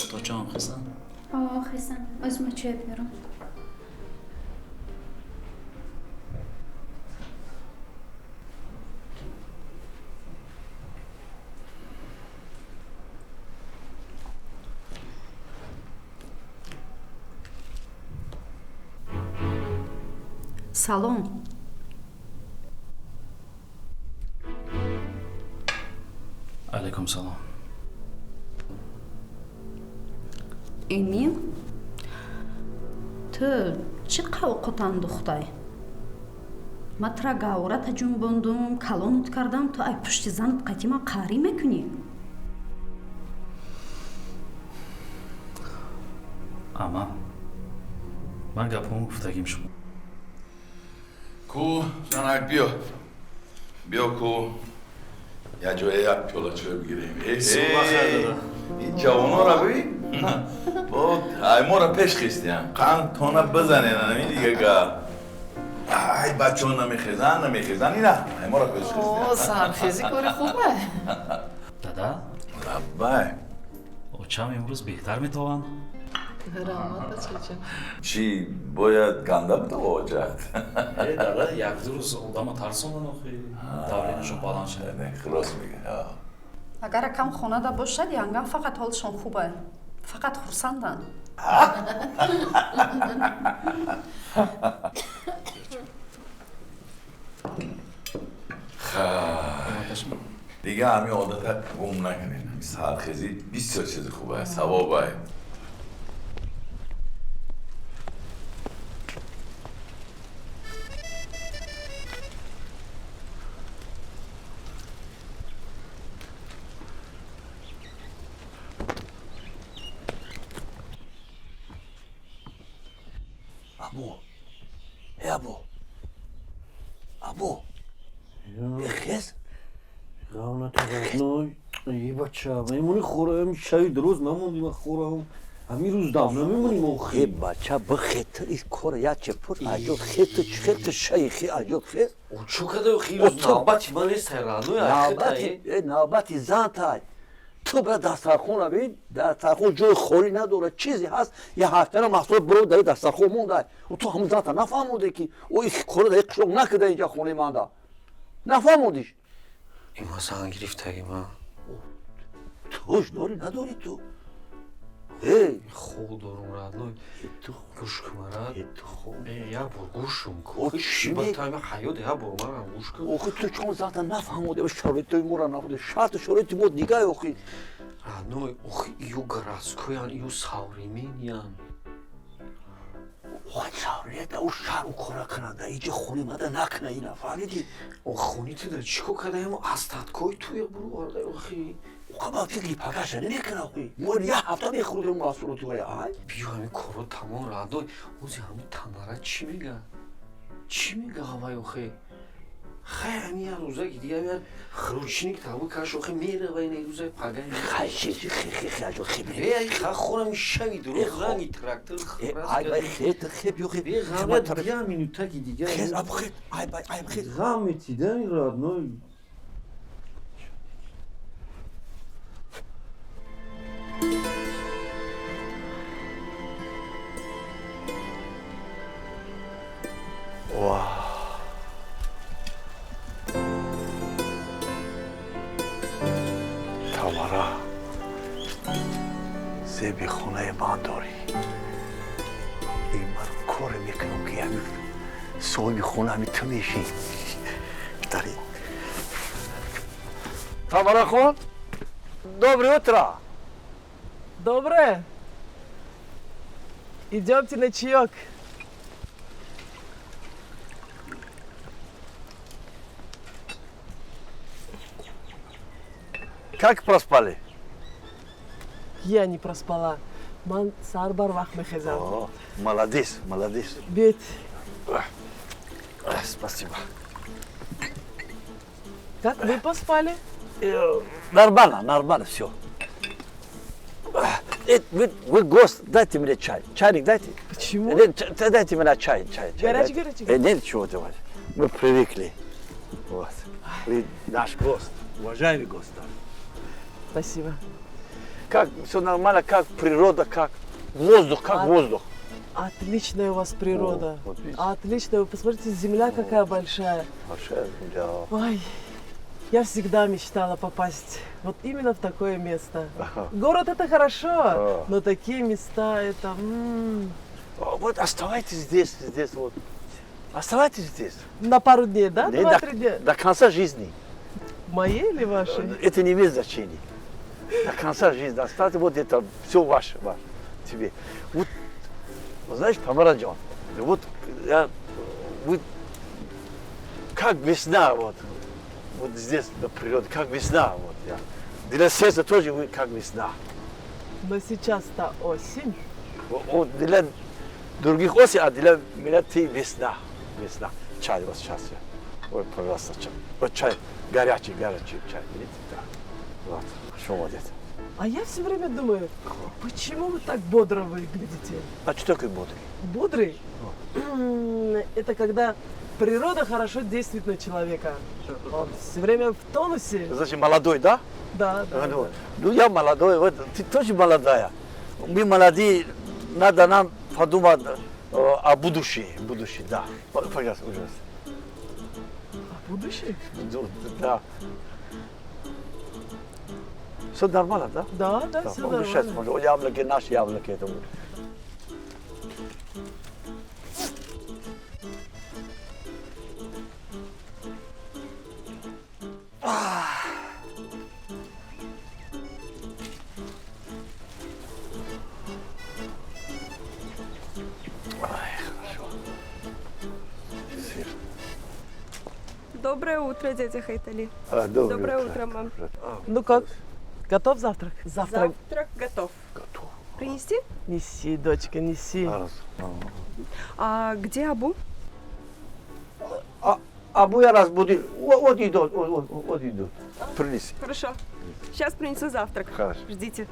Оточон хесан? О, хесан. Оз ма чой биёрам. Салом. Алейкум салом. Эмил, ту чӣ қавқот андохтай? Ман тура гаҳвората ҷунбондум, калонут кардам, ту ай пушти занат қатъи ман қаҳрӣ мекунӣ? Ама, ман гапҳомо гуфтагим шумо. Ку, занак, биё. Биё ку, як ҷое як пиёла чой бигирем. Субҳ бахайр, дада. Ин ҷавонора бибин. Бо аймора пеш хистиям. Қанд тона бизанен, ҳамин дига гап. Ай, бачаҳо намехезанд, намехезанд, ина аймора пеш хистиям. О, сархезӣ кори хубе. Дада? Лаббай. Очам имрӯз беҳтар метавонанд? Раҳмат, бачаҷон. Чӣ бояд ганда бутава очат? Э, дада, як-ду рӯз одама тарсондан охи, давленашон баланд шуд. Не, хулос мега. Агар акам хонада бошад, янгам фақат ҳолшон хубе. Фақат хурсанданд. Дига ҳамин одата гум накунед. Сархезӣ бисёр чизи хуб аст, савоб аст. Або, э або, або, э хез? Эй бача, мемонӣ хораам, шави дуруст намондӣ ма хораам. Ҳамин рӯз дам намемонӣ мо охи. Э бача, бихе ту ин кора як че пур аҷод хез, ту чӣ хел ту шайхи аҷод хез? О, чӯ када охи рӯз навбати ман нест, ҳайранои Навбати, э навбати зан тай. Ту бира дастархона бин, дастархон ҷои холӣ надорад, чизе ҳаст, як ҳафтара маҳсулот биро дар дастархон мондай. Ту ҳамун занта нафаҳмоде ки ӯ ин кора дар қишлоқ накарда инҷа хонаи манда. Нафаҳмодиш? Има зан гирифтаги ман. Туш дорӣ надорӣ ту? Э, хоб дорум, радной. Ту гӯш кун марад. Ту хоб. Э, як бор гӯшум ку. О, чӣ Ба ме- тайма ҳаёт як бор марам гӯш кун. Охи ту чон занта нафаҳмоде, шароити моро нафаҳмоде, шарту шароити мо дигар охи. Родной, охи ию городскоян, ию современян. Охи Да ӯ шаҳр кора кунад, да иҷа хони мада накуна ина, фаҳмидӣ? О, хони ту да чӣ кор кардаем? Астаткои туя буру оварда, охи. Оқа, фикри пагаша намекуна, охи. Мо як ҳафта мехӯрдем маҳсулоти вай, ай. Биё, ҳамин корро тамом радой. Ози ҳамин Тамара чӣ мега? Чӣ мега ҳавай, охи? Хай, ҳамин як рӯзаки дига як ручник табу каш, охи, мерава ина рӯзаи пага. Хай, хе хе хе хе, аҷо хе. Э, ха, хӯрам шави дуруғ ранги трактор. Ай бай, хе хе, биё, хе. Беғам, я минутаки дига. Хе, аб хе, ай бай, ай хе. Ғам метидан, родной. Вау! Тамара, зеби хонаи ман дорӣ. Ин ман коре мекунам, ки ҳамин соҳиби хона ҳами ту мешӣ. Дари. Тамара хон, доброе утро! Доброе! Идемте на чаек. Как проспали? Я не проспала. Ман сар барвақт мехезам. О, молодец, молодец. Бет. Спасибо. Как вы поспали? Нормально, нормально все. Вы гость, дайте мне чай. Чайник дайте. Почему? Нет, дайте мне чай, чай, чай. Горячий, дайте. горячий. Нет, чего давать. Мы привыкли. Вот. Вы наш гость, уважаемый гость. Да. Спасибо. Как все нормально, как природа, как воздух, как воздух. Отличная у вас природа. О, вот видите. Отличная. Вы посмотрите, земля какая большая. Большая земля. Ой, я всегда мечтала попасть вот именно в такое место. Ага. Город это хорошо, А. но такие места это... Вот оставайтесь здесь, здесь вот. Оставайтесь здесь. На пару дней, да? Не, Два-три дня. До конца жизни. Моей или вашей? Это не имеет значения. До конца жизни оставьте вот это все ваше, ваше, тебе. Вот, знаешь, Тамара Джон, вот я, вы, как весна, вот, вот здесь на природе, как весна, вот я. Для сердца тоже вы как весна. Но сейчас-то осень. Вот для других осень, а для меня ты весна, весна. Чай вот сейчас я. Ой, пожалуйста, чай. Вот чай, горячий, горячий чай, видите, да. Вот, что вот это. А я все время думаю, почему вы так бодро выглядите? А что такое бодрый? Бодрый? Это когда природа хорошо действует на человека. Он все время в тонусе. Значит, молодой, да? Да, да. Ну, ну, я молодой, вот ты тоже молодая. Мы молодые, надо нам подумать о будущем, будущем, да. Пожалуйста, ужас. О будущем? Ну, да. Все нормально, да? Да, да, все нормально. Сейчас, можно. Яблоки, наши яблоки это будут. Доброе утро, дядя Хайтали. А, доброе доброе утро. утро, мам. Ну как, готов завтрак? Завтрак. Завтрак готов. Готов. Принести? Неси, дочка, неси. А где Абу? Абу я разбудил. Вот, вот идет, вот, вот, вот идет. Принеси. Хорошо. Сейчас принесу завтрак. Хорошо. Ждите.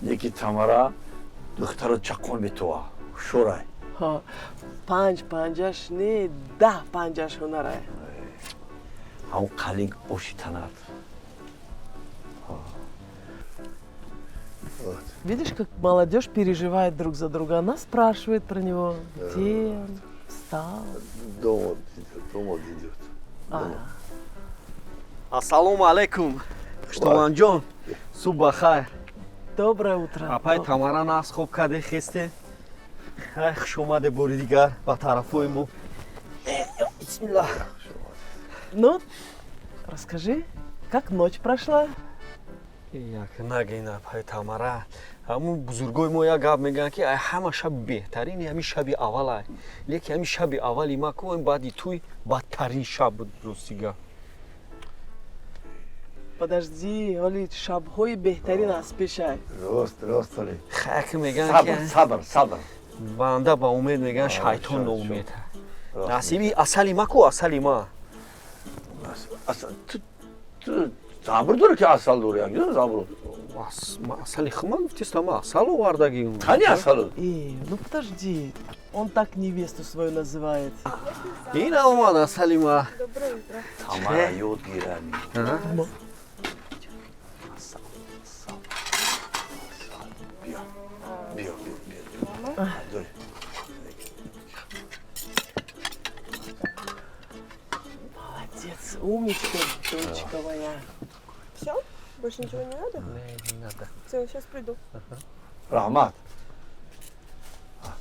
Неки Тамара, духтара чакон битуа. Шурай. Ҳа, панҷ панҷаш не, 10 панҷаш ҳунарай. Ҳамон қалинг оши танат. Видишь, как молодежь переживает друг за друга. Она спрашивает про него, где он, встал. Дома идет, дома идет. Ассалому алайкум, Хуштоманҷон, субҳ бахайр. Доброе утро. Апай Тамара, нағз хоб карде, хесте? Хай, хуш омаде бори дигар ба тарафҳои мо. Бисмиллах. Ну, расскажи, как ночь прошла? Як нагина пай Тамара. Ҳамун бузургои мо як гап мегӯянд, ки ай ҳама шаби беҳтарин ҳамин шаби аввал ай. Лекин ҳамин шаби аввали ма ку баъди туй бадтарин шаб буд, рости гап. Подожди, ҳоли шабҳои беҳтарин аз пешай. Рост, рост, ҳоли. Хак мегӯянд. Сабр, сабр, сабр. Банда ба умед мегӯянд, шайтон ноумед. Насиби асали ма ку, асали ма. Ту занбур дорӣ ки асал дорӣ, занбур? Асали хума гуфтиста, ма асал овардагӣ. Кани асал? Ну подожди, он так невесту свою называет. Ина омад асали ма. Доброе утро. Тамара ёд гирами. Биё, биё, биё, биё. Молодец, умничка, дочка моя. Все? Больше ничего не надо? Не, не надо. Все, сейчас приду. Раҳмат.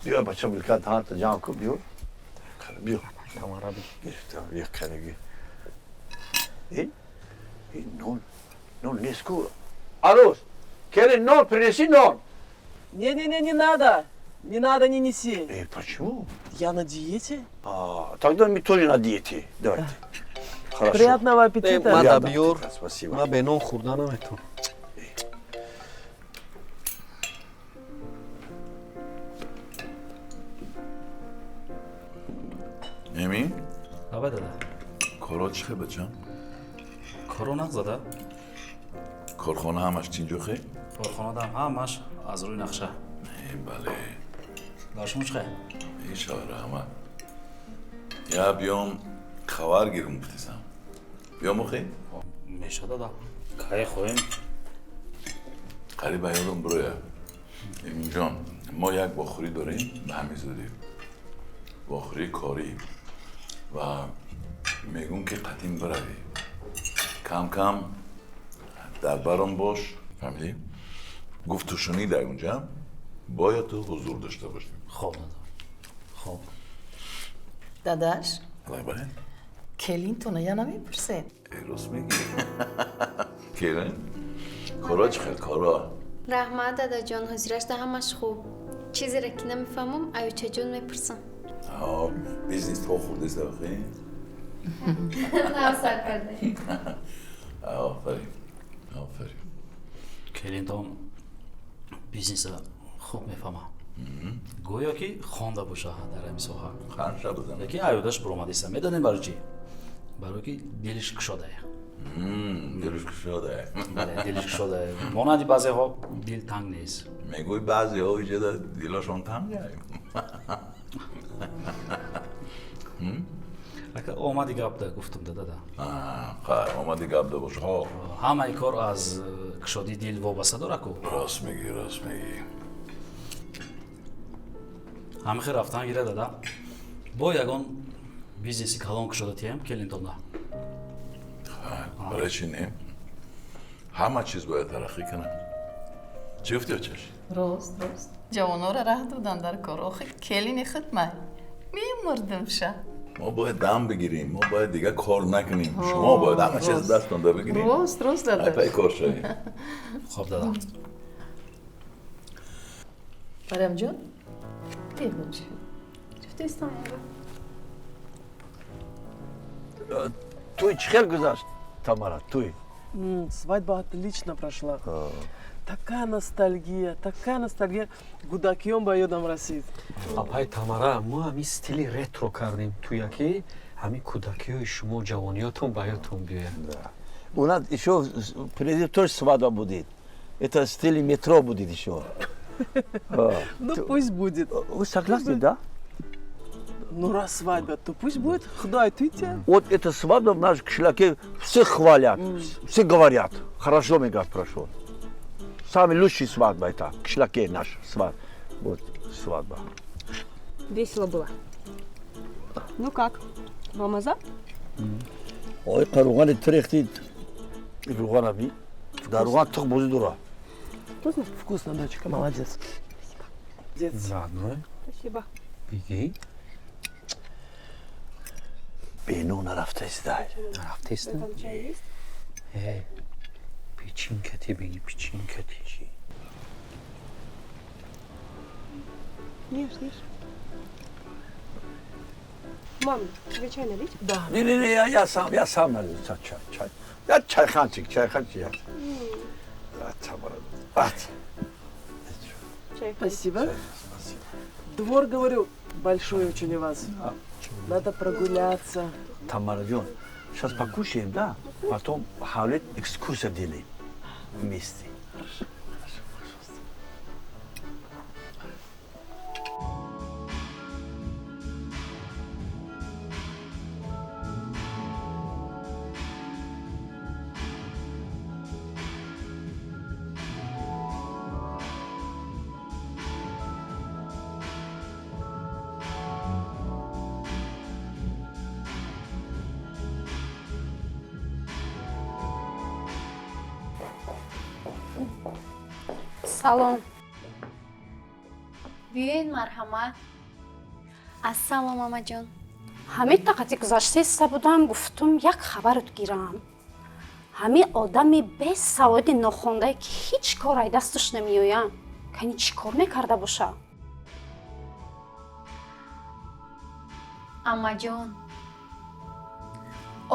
Биё, бача, билка таҳанта ҷамъ кун, биё. Биё. Тамара би. Биё, каниги. Ин нон, нон нест ку. Арӯс, келин, нон принеси, нон. Не-не-не, не надо. Не надо, не неси. Почему? Я на диете. А, тогда мы тоже на диете. Давайте. Хорошо. Приятного аппетита. Мада биёр. Спасибо. Ма бе нон хӯрда наметавонам. Эмин? Аба, дада. Коро чӣ хел, бачам? Коро нағз, дада. Корхона ҳамаш чинҷо хел? Корхонадам ҳамаш аз рӯи нақша. Бале. Дар шумо чӣ хел? Иншалло, раҳмат. Я биём хабар гирум гуфтисам. Биём охи? Меша, дада. Кай хоҳем? Қариб ба ёдам бироя. Эминҷон, мо як вохӯрӣ дорем ба ҳамин зудӣ. Вохӯрии корӣ. Ва мегӯм ки қатъин биравӣ. Кам-кам дар баром бош, фаҳмидӣ? Гуфту шунид дар унҷа бояд ту ҳузур дошта бошӣ. Хоб, дада. Хоб. Дадаш? Бале. Келинтона я намепурсед? Рост мегӣ. Келин? Коро чӣ хел, коро? Раҳмат, дадаҷон, ҳозирашда ҳамаш хуб. Чизеро ки намефаҳмам, аючаҷон мепурсам. Бизнес то хурдест охи? Нав сар кардаем. Офарин, офарин. Келинтон бизнеса хуб мефаҳмам. Гӯё ки хонда боша дар ҳамин соҳа. Ханша бизанад. Лекин аёдаш буромадиста. Медонем барои чӣ? Барои ки дилиш кушодае. Дилиш кушодае. Бале, дилиш кушодае. Монанди баъзеҳо дил танг нест. Мегӯй баъзеҳо иҷода дилошон танг ай. Ака омади гапда гуфтум, дада. Хайр, омади гапда бош. Ҳо. Ҳамаи кор аз кушодии дил вобаста дорад ку. Рост мегӣ, рост мегӣ. Ҳамин хел рафтан гира, дада. Бо ягон бизнеси калон кушода тием келинтонда. Барои чӣ не? Ҳама чиз бояд тараққӣ кунад. Чӣ гуфти, очаш? Рост, рост. Ҷавонора раҳ додан дар кор. Охи келини хидмай. Мемурдим ша. Мо бояд дам бигирем, мо бояд дигар кор накунем. Шумо бояд ҳама чиз дастонда бигирем. Рост, рост, дада. Ай пай кор шавем. Хоб, дада. Мариямҷон, бегӯ. Гирифтаистам. Туй чӣ хел гузашт, Тамара, туй? Свадьба отлично прошла. Такая ностальгия, такая ностальгия. Гудакиём ба ёдам расид. Апай Тамара, мо ҳамин стили ретро кардем туя, ки ҳамин кӯдакиҳои шумо, ҷавониётон ба ёдтон биёяд. У нас еще впереди тоже свадьба будет. Это стиль метро будет еще. Ну пусть будет. Вы согласны, да? Ну раз свадьба, то пусть будет. Худой туйте. Вот эта свадьба в нашем кишлаке все хвалят, все говорят. Хорошо, мне говорят, прошло. Самый лучший свадьба это, в кишлаке наш свадьба. Вот свадьба. Весело было. Ну как, вам азап? Ой, равғани трехти равғана би. Дар равған тухм бозӣ дора. Вкусно? Вкусно, дочка, молодец. Спасибо. Молодец. Заодно. Спасибо. Беги. Бено нарафтаистай. Нарафтаиста? Там чай есть? Эй, Печенькати беги, печенькати. Ешь, ешь. Мам, тебе чай налить? Да. Не-не-не, я сам налью. Чай, чай, чай. Я чайханчик, чайханчик. Я. От. Чай. Спасибо. Спасибо. Двор, говорю, большой очень у вас. Надо прогуляться. Тамара ҷон, сейчас покушаем, да? Потом ҳавлит экскурсия делаем вместе. Хорошо. Хорошо, пожалуйста. Салом. Биёед, марҳамат. Ассалом, амаҷон. Ҳамин тақати гузаштаиста будам, гуфтум, як хабарат гирам. Ҳамин одами бесаводи нохондае, ки ҳеҷ кор ай дасташ намеояд, кани чӣ кор мекарда боша? Амаҷон,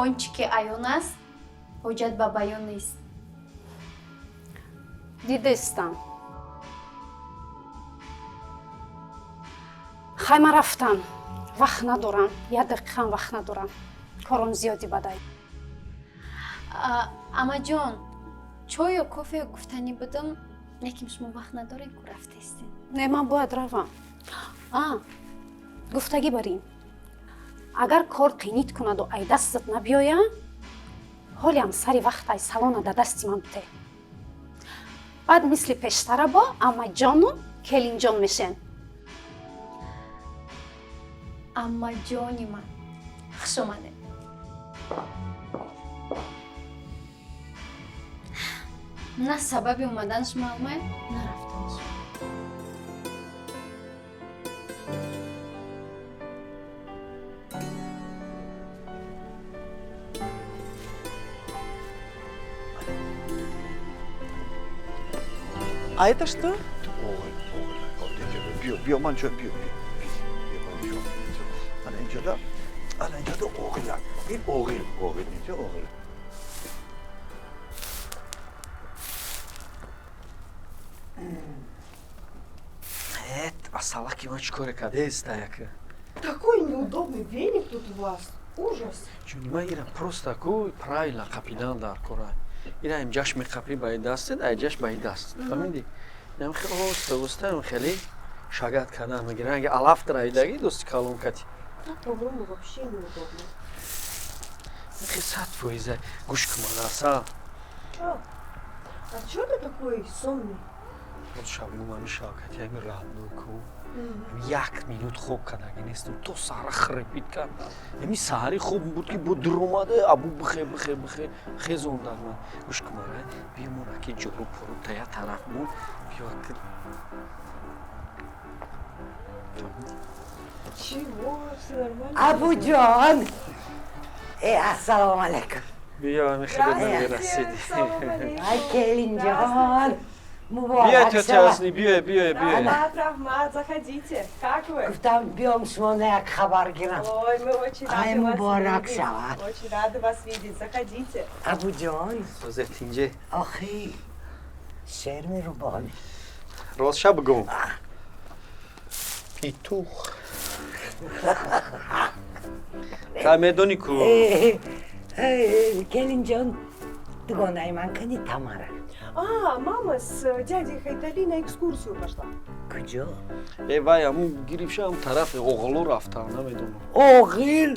он чӣ ки аён аст, ҳоҷат ба баён нест. Дидестам. Хай, ман рафтам, вақт надорам, як дақиқаам вақт надорам, кором зиёди бадай. Амаҷон, чой ё кофе гуфтанӣ будам, лекин шумо вақт надорем ку, рафтестед. Не, ман бояд равам. А гуфтагӣ барин, агар кор қинит кунаду ай дастат набиёя, ҳолиам сари вақт ай салона да дасти ман бите. Баъд мисли пештара бо амаҷону келинҷон мешен. Амаҷони ман, хуш омадед. На сабаби омаданаш маълумай, на рафтанаш. А это что? Биё, биё, ман чо, биё, биё, биё, ман чо. Ана инҷода, ана инҷода оғилак. Ин оғил, оғил, инҷо оғил. Эт, асалаки ман чӣ коре кардеста яка? Такой неудобный веник тут у вас. Ужас. Чун ман ира просто ку правильно қапидан дар кора. Ира имҷаш меқапӣ ба дастет, айҷаш ба даст. Фаҳмидӣ? Инам хеле оста оста хеле шагат кардан мегиран. Аги алаф дараидаги дости калон кати. Да, по-моему, вообще неудобно. Хе 100%. Гӯш кун мана, асал. А, а чё ты такой сонный? Вот шаб ман шавкати ами радну ку. Як минут хоб кардаги нестам, то саҳара хрепид кард. Ами саҳари хоб буд, ки бо дуромада абу бихе бихе бихе хезондан ман. Гӯш кун мана, биё, ки ҷору пору та я тараф мон, биё ки. Чего? Все нормально? Абуҷон! Э, ассалому алайкум. Биё, ами хеле намерасиди. Ай, келинҷон! Биё, Муборак тётя шавад. Ҳусни, биё, биё, биё. Раҳмат, раҳмат, заходите. Как вы? Гуфтам, биём, шумо як хабар гирам. Ой, мы очень рады Ай, вас муборак видеть. шавад. Очень рады вас видеть. Заходите. Абуҷон, Созет инҷе. охи шер мерубонӣ. Ростша бигӯм. Петух. Та медонӣ ку. Келинҷон, дугонаи ман кани, Тамара? А, мама с дядей Хайтали на экскурсию пошла. Куҷо? Э, вай, аму гирифша, ам тарафи оғлу рафтам, намедонам. Оғил?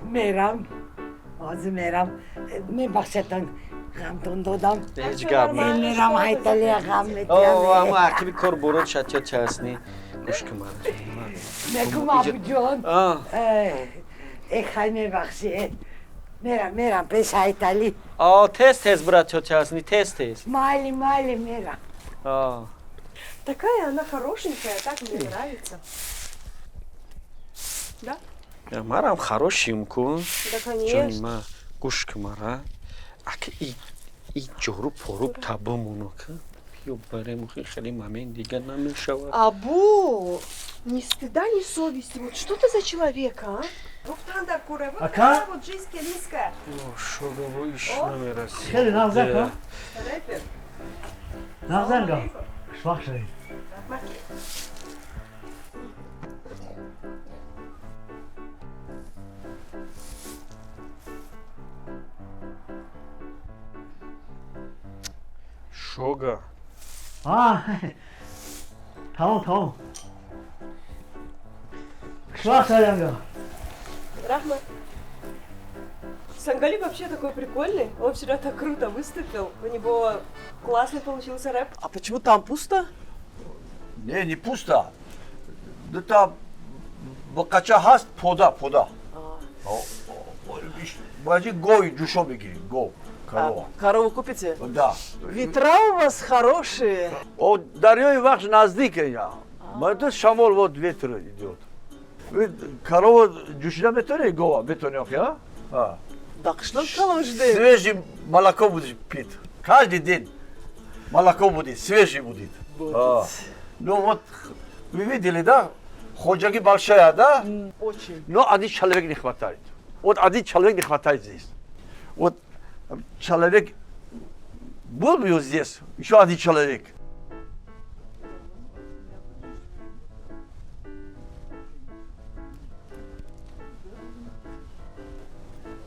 Мерам, ҳозир мерам. Мебахшатон, ғамтон додам. Ҳеҷ гап не. Мерам, Ҳайталия ғам О, метиҳам. ама ақиби кор бород шад, тётя Ҳусни. Гӯш кун мана. Мегум, Абуҷон, э, хай, мебахшед, мерам, мерам пеш Ҳайталӣ. О, тез тез брат, тётя Ҳусни, тез тез. Майли, майли, мерам. О. Такая она хорошенькая, так мне нравится. Да? Марам хорошим ку. Да, конечно. Ҷони ма, гӯш кун мара. Аки и И ҷоруб поруб табомонока. Биё барем, хеле момент дига намешавад. Абу, ни стыда, ни совести. Вот что ты за человек, а? Вот Ака? вот жизнь келинская. Шогаво иш намерасид. Хеле нағз, ака. Нағз, анга. Хушвақт шавед. Шога. А, тамом, тамом. Хушвақт шавед, анга. Раҳмат. Сангали вообще такой прикольный. Он вчера так круто выступил. У него классный получился рэп. А почему там пусто? Не, не пусто. Дута бақача ҳаст, пода, пода. Бояд гови ҷӯшо бигирем, гов, корова. Корову купите? Да. Ветра у вас хорошие. О, дарёи Вахш наздик инҷа. Ма шамол, вот ветер идёт. Корова ҷӯшида метавонӣ, гова метавонӣ охи, а? Да қишлоқ калон шудем. Свежий молоко будешь пить. Каждый день молоко будет, свежий будет. А. Ну вот, вы видели, да? Ходжаги большая, да? Очень. Но один человек не хватает. Вот один человек не хватает здесь. Вот человек был бы здесь, еще один человек.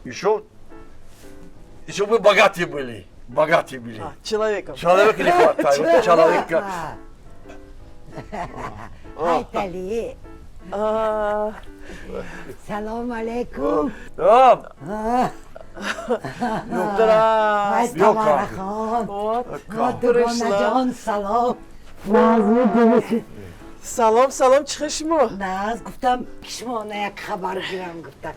Еще мы богатые были. Богатые были. А, человеком. Человека не хватает. Вот человека. Айтали. Салом алейкум. Здравствуйте. Тамарахон. Дугонаҷон, салом. Салом, салом, чӣ шумо? Наз, гуфтам, шумо на як хабар гирам, гуфтам.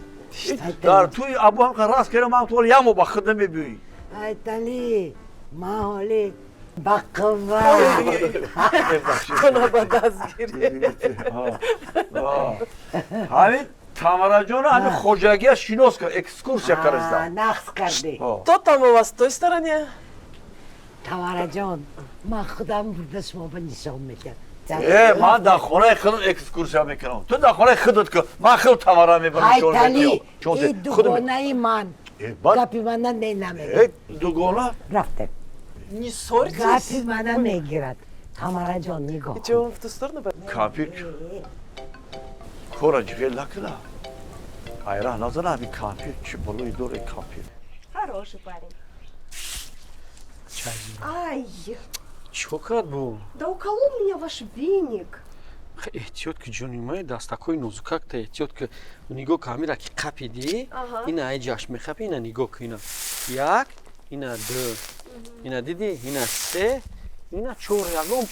Дар туи абу ҳам раз кардам, ман то яму ба худ намебиёӣ. Айтали, ман ҳоли ба қувват. Куна ба даст гирӣ. Ҳамин Тамараҷона ҳамин хоҷагия шинос кард, экскурсия карда. Нақс кардӣ. Кто там у вас в той стороне? Тамараҷон, ман худам бурда шумо ба нишон медиҳам. Э, ман дар хонаи худам экскурсия мекунам. Ту дар хонаи худат кун. Ман худ Тамара мебарам нишон Айтали, медиҳам. и дугонаи ман. Гапи мана не намегирад. Э, дугона? Рафтем. Не ссорьтесь. Гапи мана мегирад. Тамараҷон, нигоҳ. И чё, он в ту сторону? Кампир кора ҷиғел накуна. Айра назана ҳамин кампир чӣ балои доре кампир. Хороший парень. Ай! Чико кард бу? Да уколол меня ваш веник. Эҳтиёт ки, ҷони май, дастакҳои нозукакта эҳтиёт ки. Нигоҳ ка, ҳамира ки қапидӣ, ина ай ҷаш мехапи, ина нигоҳ ку, ина як, ина ду, ина дидӣ, ина се, ина чор, ягон.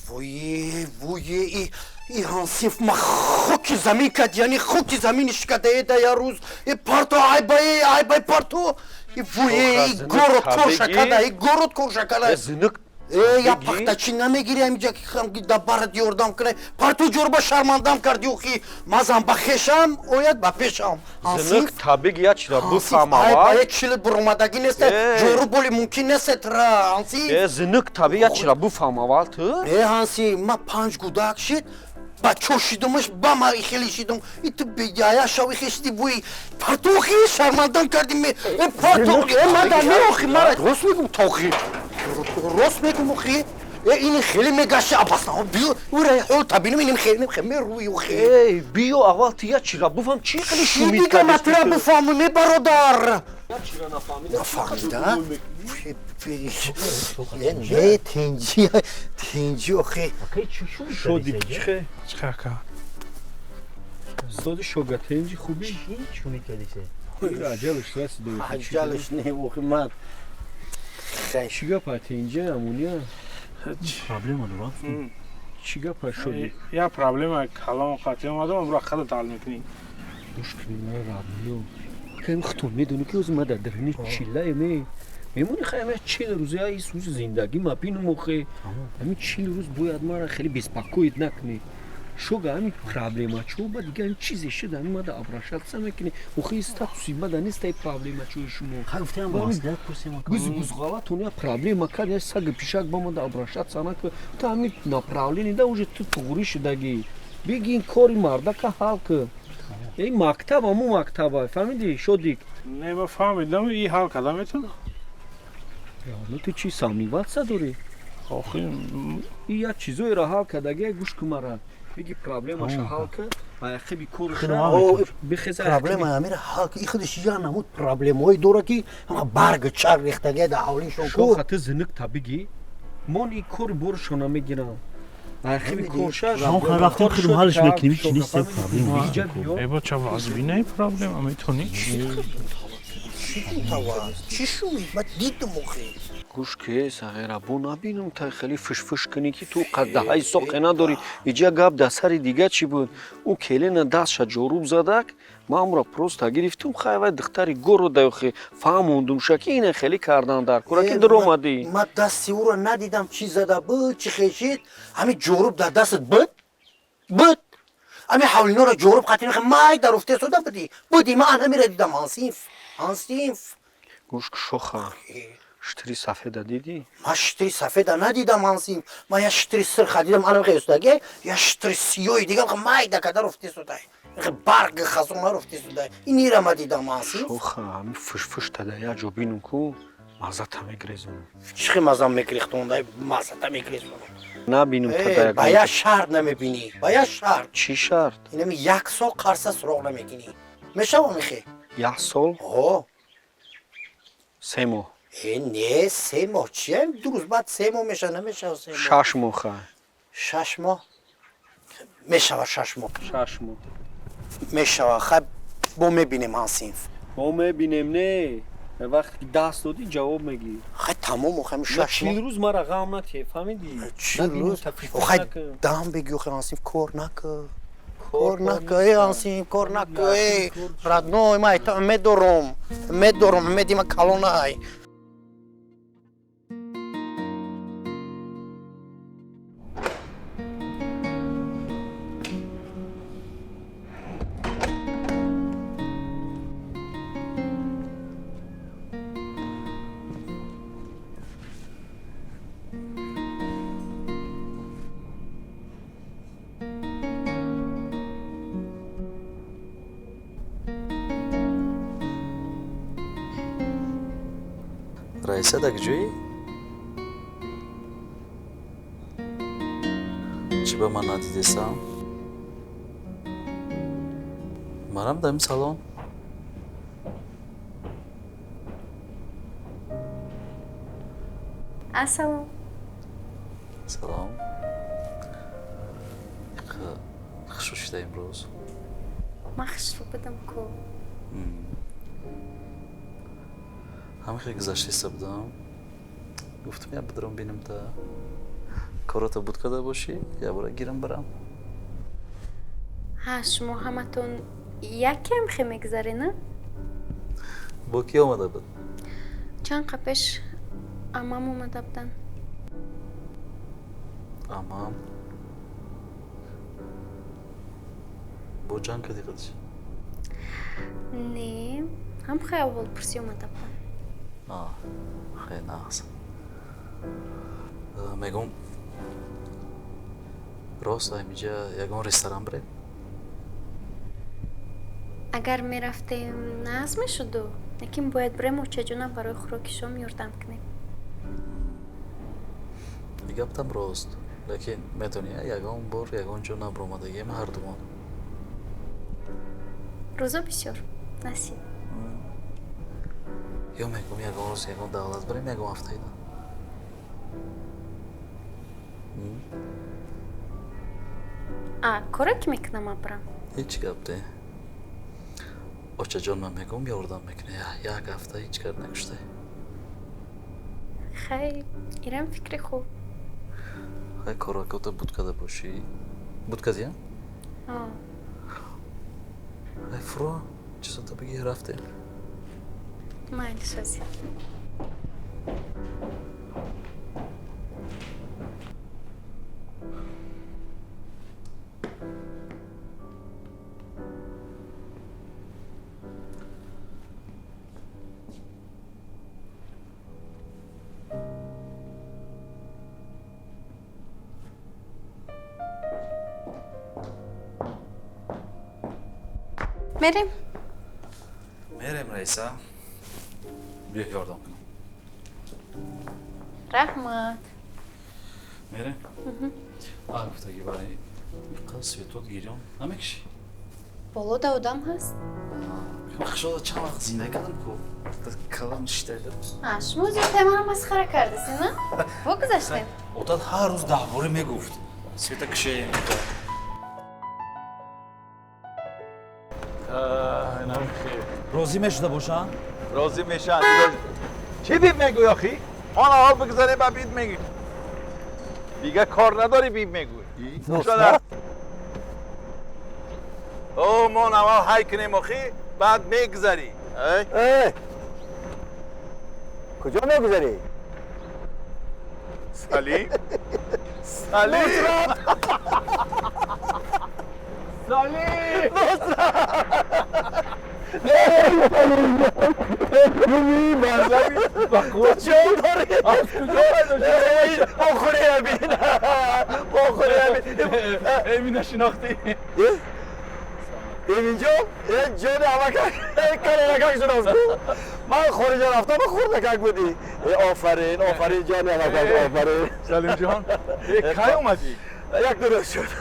Вуе, вуе, и ҳансиф ма хоки замин кад, яъне хоки заминиш кадае да я рӯз. И парто, айбае, айбай парто. И вуе, и город корша када, и город корша када. Зинук. Э, я пахтачи намегири ҳамиҷа ки хам да барат ёрдам кунай. Парто ҷорба шармандам карди охи. Мазам ба хешам, ояд ба пешам. Зинук табиг я чира буфаҳмава. Айбае чили буромадагӣ нест, ҷору боли мумкин нест ра, ҳанси. Э, зинук табиг я чира буфаҳмава ту? Э, ҳанси, ма панҷ гудак шид. Бачо шидумаш, ба ма хеле шидум. И ту беяя шави хешиди вуи. Партохи шармандам карди ме. Э, парто, э, мада не охи, мара. Рост мегум тохи. Рост мегум охи. Э, ини хеле мегаша абасна. Биё, ура ҳол табинум иним хеле хеле рӯи охи. Эй, биё аввал ту я чира буфаҳм, чӣ хеле шумид Дига ма тура буфаҳму не, бародар. Чира нафаҳмида? Нафаҳмида? Не, тинҷи, тинҷи охи. Шоди чихе? Чихе, ака? Зоди шога тинҷи хубӣ? Чӣ мекардисе? Аҷалаш расида. Аҷалаш не, охи ман. Чӣ гапа тинҷи амуния? Проблема дорам. Чӣ гапа шоди? Я проблема калон қатъи омадам, амро худат ҳал мекунӣ. Гӯш кунӣ, мара радио. Кам хутун медонӣ ки ӯзи ма дар дарини чиллае ме. Мемонӣ хай ҳама 40 рӯз я ис рӯзи зиндагӣ ма бинум охе. Ҳамин 40 рӯз бояд мара хеле беспокоить накунӣ. Шога ҳамин проблемачо ба дига ҳамин чизе шуд, ҳамин мада обращаться мекунӣ. Охи статуси мада нест ай проблемачои шумо. Гуфтам маслиҳат пурсем. Гуз гузғалатон я проблема кард, я саги пишак ба мада обращаться накун. Ту ҳамин направление да уже ту туғрӣ шудагӣ. Биги ин кори мардака ҳал кун. Ин мактаб ҳамун мактаба, фаҳмидӣ, Шодик? Не, ма фаҳмидам, и ҳал карда метавонам. Ну ту чӣ сомневаться дорӣ? Охи и як чизоеро ҳал кардагия, гӯш кун мара. Биги проблемаша ҳал кун, ба яқиби корша. Проблема амира ҳал и худаш я намуд проблемаҳое дора ки ҳама барг чарг рехтагия дар ҳавлишон ку. Шоха, ту зиник та биги, мон и кори боршона мегирам. Яқиби корша. Рафтем, худум ҳалш мекунем, ҳеч нест проблема. Э, бача, вазбинаи проблема метавонӣ? Чӣ шуд? Ма дидум охи. Гӯш ке, сағира, бо набинам та хеле фишфиш кунӣ ки ту қаддаҳаи соқе надорӣ. Иҷа гап дар сари дига чӣ буд? Ӯ келена дастша ҷоруб задак, ман амро просто гирифтум, хай вай духтари горро даёхи фаҳмондумша ки ина хеле кардан дар кора ки дуромадӣ. Ма дасти ӯро надидам, чӣ зада буд, чӣ хешид. Ҳамин ҷоруб дар дастат буд? Буд. Ҳамин ҳавлиноро ҷоруб қатӣ май дар уфте сода будӣ? Будӣ, ман ҳаминро дидам, ҳансинф. Ҳансинф. Гӯш ку, шоха. Штири сафеда дидӣ? Ман штири сафеда надидам, ҳансин. Ман як штири сирха дидам, анам хестаге, як штири сиёҳи дигам майда када руфтесудай. Барг хазона руфтесудай. Инира ма дидам, ҳансин. Шоха, ҳамин фушфуш тада як ҷо бинум ку, маззата мегрезонам. Чӣ хел маззам мегрехтондай, маззата мегрезонам. Набинум тада як. Ба як шарт намебинӣ, ба як шарт. Чӣ шарт? Инами як сол қарса суроғ намекунӣ. Мешава мехе? Як сол? Ҳо. 3 моҳ. Э, не, 3 моҳ чия? 2 рӯз баъд 3 моҳ мешава, намешава 3 моҳ. 6 моҳ ха. 6 моҳ? Мешава 6 моҳ. 6 моҳ. Мешава, хай бо мебинем, ҳансинф. Бо мебинем, не. Вақте ки даст додӣ ҷавоб мегирӣ. Хай тамом, охай 6 моҳ. 40 рӯз мара ғам натиҳ, фаҳмидӣ? 40 рӯз? Охай дам бигӣ, охай ҳансинф кор накун. Кор накун, э ҳансинф, кор накун, э родной, ман айта умед дорум. Умед дорум, умеди ман калонай. Раиса, дар куҷоӣ? Чӣ ба ман надидесам? Манам дар ин салон. Ассалом. Салом. Хушрӯ шуда имрӯз. Ман хушрӯ будам ку. Ҳамин хел гузаштиста будам. Гуфтам я бидаром бинам та корото буд карда бошӣ, якбора гирам барам. Ҳа, шумо ҳаматон якем хе мегзаре, на? Бо кӣ омада буд? Чанд қа пеш амам омада буданд. Амам? Бо ҷанг кардӣ қадиш? Не, ҳам хе аввал пурсӣ омада буданд. Хеле нағз. Мегӯм, рост ҳамиҷа ягон ресторан бирем? Агар мерафтем, нағз мешуду, лекин бояд бирем очаҷонам барои хӯроки шом ёрдам кунем. Гаптам рост, лекин медонӣ, ягон бор ягон ҷо набаромадагием ҳардумон. Рӯзо бисёр, насиб. Ё мегӯм ягон рӯз ягон давлат бирем, ягон ҳафтаида. А, коре ки мекунам ман бирам? Ҳеҷ гап не. Очаҷон, ман мегӯм ёрдам мекунӣ, як ҳафта ҳеҷ кар накуштай. Хай, ирам фикри хуб. Хай, коракота буд карда бошӣ. Буд кардӣ? О. Хай, фуро, чизота бигир, рафтем. Майли, созӣ. Мерем? Мерем, Раиса. Биё, ёрдам кунам. Раҳмат. Мерем? А гуфтагӣ, барои иқа светот гирён намекишӣ? Боло да одам ҳаст. Хушода чанд вақт зиндагӣ кардам ку, калам шита. А, шумо зиёдтар маро масхара кардасӣ, на? Во гузаштем. Одат ҳар рӯз даҳборӣ мегуфт: света кише. Розӣ мешуда бошанд? Розӣ мешанд. Чӣ биб мегӯй охӣ? Он аввал бигзаре, ба биб мегӯй. Дигар кор надорӣ, биб мегӯй. О, мон аввал ҳай кунем охӣ, баъд мегузарӣ. Куҷо мегузарӣ? Салим, Салим, Салим! Эмина шинохтӣ? Эминҷон, ҷони ҳамакак, калонакак шудааст ку. Ман хориҷа рафтам, хурдакак будӣ. Офарин, офарин, ҷони ҳамакак, офарин. Салимҷон, кай омадӣ? Як ду рӯз шуд.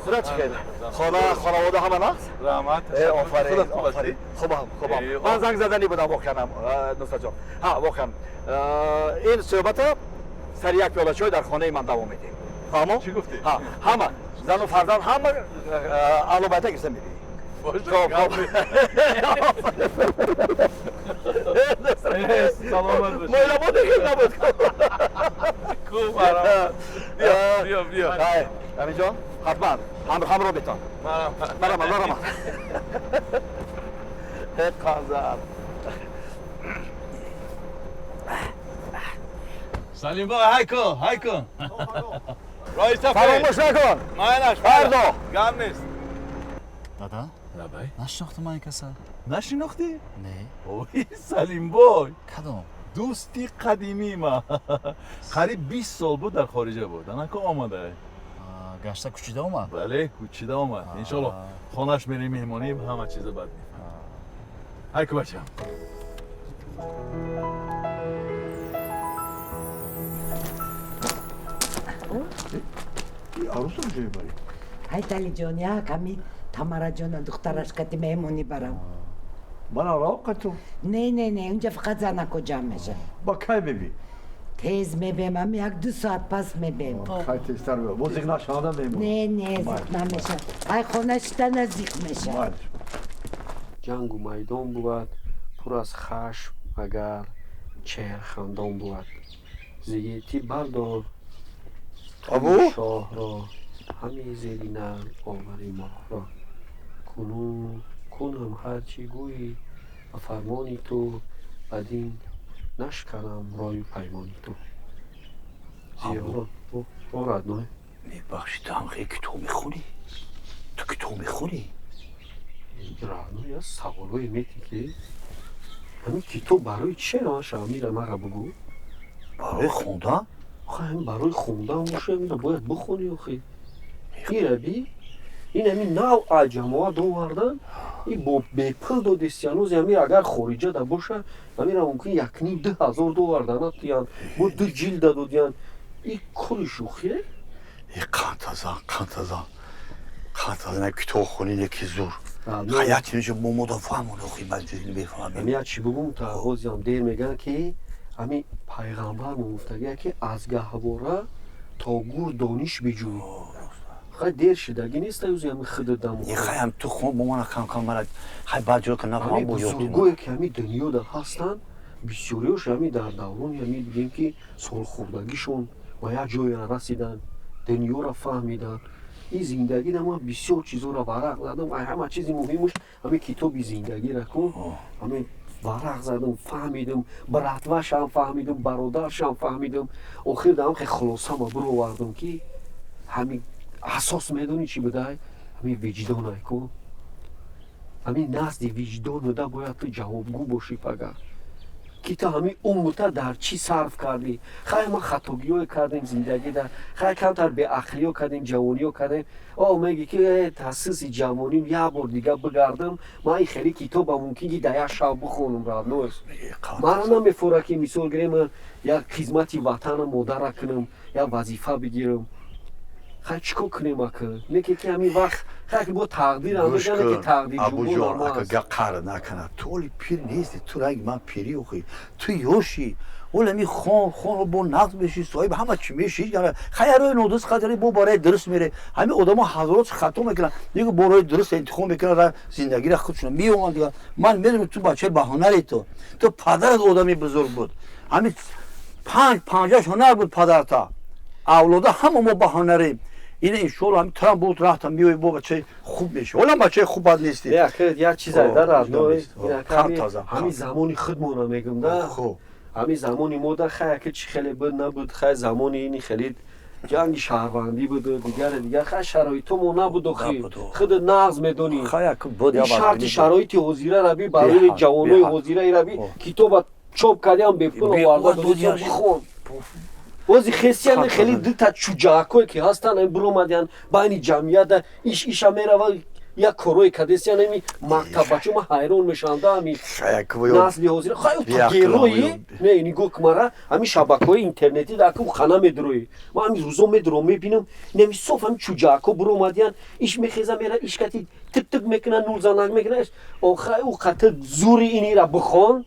Худо чӣ хел? Хона, хонавода ҳама нағз? Раҳмат. Офарин, офарин. Хубам, хубам. Ман занг заданӣ будам воқеан, Нусратҷон. Ҳа, воқеан. Ин суҳбата сари як пиёла чой дар хонаи ман давом медиҳем. Фаҳмо? Чӣ гуфтӣ? Ҳа, ҳама зану фарзанд, ҳама аҳлу байта гирифта мебиёӣ. Саломат бош. Мойлабоди хел набуд. Хуб, биё, биё. Аминҷон, ҳатман ҳамроҳ бетон. Марама, марама. Қазар. Салим бо, ҳай кун, ҳай кун. Раиса, фаромӯш накун. Майнаш, фардо. Гап нест. Дада? Лабай. Нашинохтам ман каса. Нашинохтӣ? Не. Ой, Салимбой. Кадом? Дӯсти қадимии ма. Қариб 20 сол буд дар хориҷа буд. Анако омада. Гашта кӯчида омад? Бале, кӯчида омад. Иншолло хонаш мерем меҳмонӣ, ҳама чиза бад мефаҳмам. Ҳай ку, бачам. Арӯса куҷо мебарӣ? Ҳайталиҷон, як ҳами Тамараҷона духтараш кати меҳмонӣ барам. Мана ро қату? Не, не, не, унҷа фақат занако ҷамъ мешаванд. Ба кай мебӣ? Тез мебем, ами як ду соат пас мебем. Кай тезтар бе. Бо зиқ нашаванда мемон. Не, не, зиқ намешавад. Ай хона шита зиқ мешавад. Ҷангу майдон бувад пур аз хашм, агар чеҳрхандон бувад. Зигетӣ бардор Абу? Шоҳро, ҳами зери нарм овари моҳро. Кунун кунам ҳарчи гӯӣ ба фармони ту, бадин нашканам рою паймони ту. Зиёрон родной. Мебахши, ту ҳам хеле китоб мехонӣ? Ту китоб мехонӣ? Родной, я саволое метӣ ки ҳамин китоб барои чие? Маша, амира, мара бугӯ. Барои хондан? Охи, ҳамин барои хондан боша, амира бояд бихонӣ охи. Ираби ин ҳамин нав ҷамоат овардан, и бо бепул додестианози ҳамин, агар хориҷа да боша, ҳамира мумкин якним ду ҳазор доллар данатиян, бо ду ҷилда додиян. И кори шӯхие? Е, қантазан, қантазан, қантазан, китоб хонӣ неки зур. Як чизе мо мода фаҳмон охи, ман чизе мефаҳмем. Ҳамин як чӣ бугум, та ҳозиам дер мегӯянд ки ҳамин пайғамбар мо гуфтагия ки аз гаҳвора то гур дониш биҷӯй. Хай, дер шидагӣ нест, аюзи ҳамин хиди дамо. Е, хай, ҳам ту хон, бо мана кам кам мана хай, баъд ҷо ка нафаҳмам, бо ёд. Бузургое ки ҳамин дунёда ҳастанд, бисёриёш ҳамин дар даврони ҳамин бигем ки солхӯрдагишон ба як ҷоеро расиданд, дунёро фаҳмиданд. Ин зиндагида ман бисёр чизоро варақ задам. Ай ҳама чизи муҳимаш ҳамин китоби зиндагиро кун, ҳамин варақ задам, фаҳмидам, братвашам фаҳмидам, бародаршам фаҳмидам. Охир даам хе хулосама бировардам ки ҳамин асос медонӣ чӣ будай? Ҳамин виҷдонай ку. Ҳамин назди виҷдон буда бояд ту ҷавобгӯ бошӣ. Пагар Ки ту ҳамин умрта дар чӣ сарф кардӣ? Хай, ма хатогиҳое кардем зиндагида, хай, камтар беақлиё кардем, ҷавониё кардем. О, меги ки таъсиси ҷавоним як бор дига бигардам, ман ин хеле китоба мумкин ки дар як шаб бихонам. Родной, мара намефора ки, мисол гирем, як хизмати ватана модара кунам, як вазифа бигирам. Хай, чӣ кор кунем ака? Неке ки ҳамин вақт, хай, ки бо тақдир ки тақдир. Абуҷон, ака, гап қаҳр накунад. Ту оли пир нести, ту ранги ман пирӣ охи, ту ёшӣ. Оли ҳами хон хон, бо нақд мешӣ, соҳиб ҳама чӣ мешӣ. Хай, роҳи нодуруст қадри бо барои дуруст мере. Ҳами одамо ҳазорот хато мекунанд, дига бо роҳи дуруст интихоб мекунанд, зиндагиро худшон меоманд. Дига ман медонам, ту бачаи баҳунари, ту падарат одами бузург буд. Ҳами панҷ панҷаш ҳунар буд падарта, авлода ҳама мо баҳонарем. Ина, иншоалло, ҳами турам буд, рафтам, меои, бо бачаи хуб меши. Ҳолам бачаи хуб бад нести. Як чиз дар родной, ҳами замони худмона мегум да, ҳами замони мо да, хай, ака, чӣ хеле буд набуд, хай, замони ини хеле ҷанги шаҳрвандӣ буду, дигаре дигар, хай, шароито мо набуд. Охи, худ нағз медонӣ, шарти шароити ҳозира раби барои ҷавонои ҳозираи раби китоба чоп кардиам, бепул оварда бихон. Бози хесиян хеле дута чуҷаакое ки ҳастанд, биромадиян байни ҷамъията, иш иша мерава, як корое кадесиян. Ами мактаббачо ма ҳайрон мешавам да, ами насли ҳозира. Хай, герои не, нигоҳ кмара, ами шабакаҳои интернетӣ да аку хана медроӣ. Ма ами рӯзо медром, мебинам, неми соф ами чуҷаако биромадиян, иш мехеза мера, ишкати тип-тип мекунад, нулзанак мекунад. Охай, ӯ қати зури инира бихон,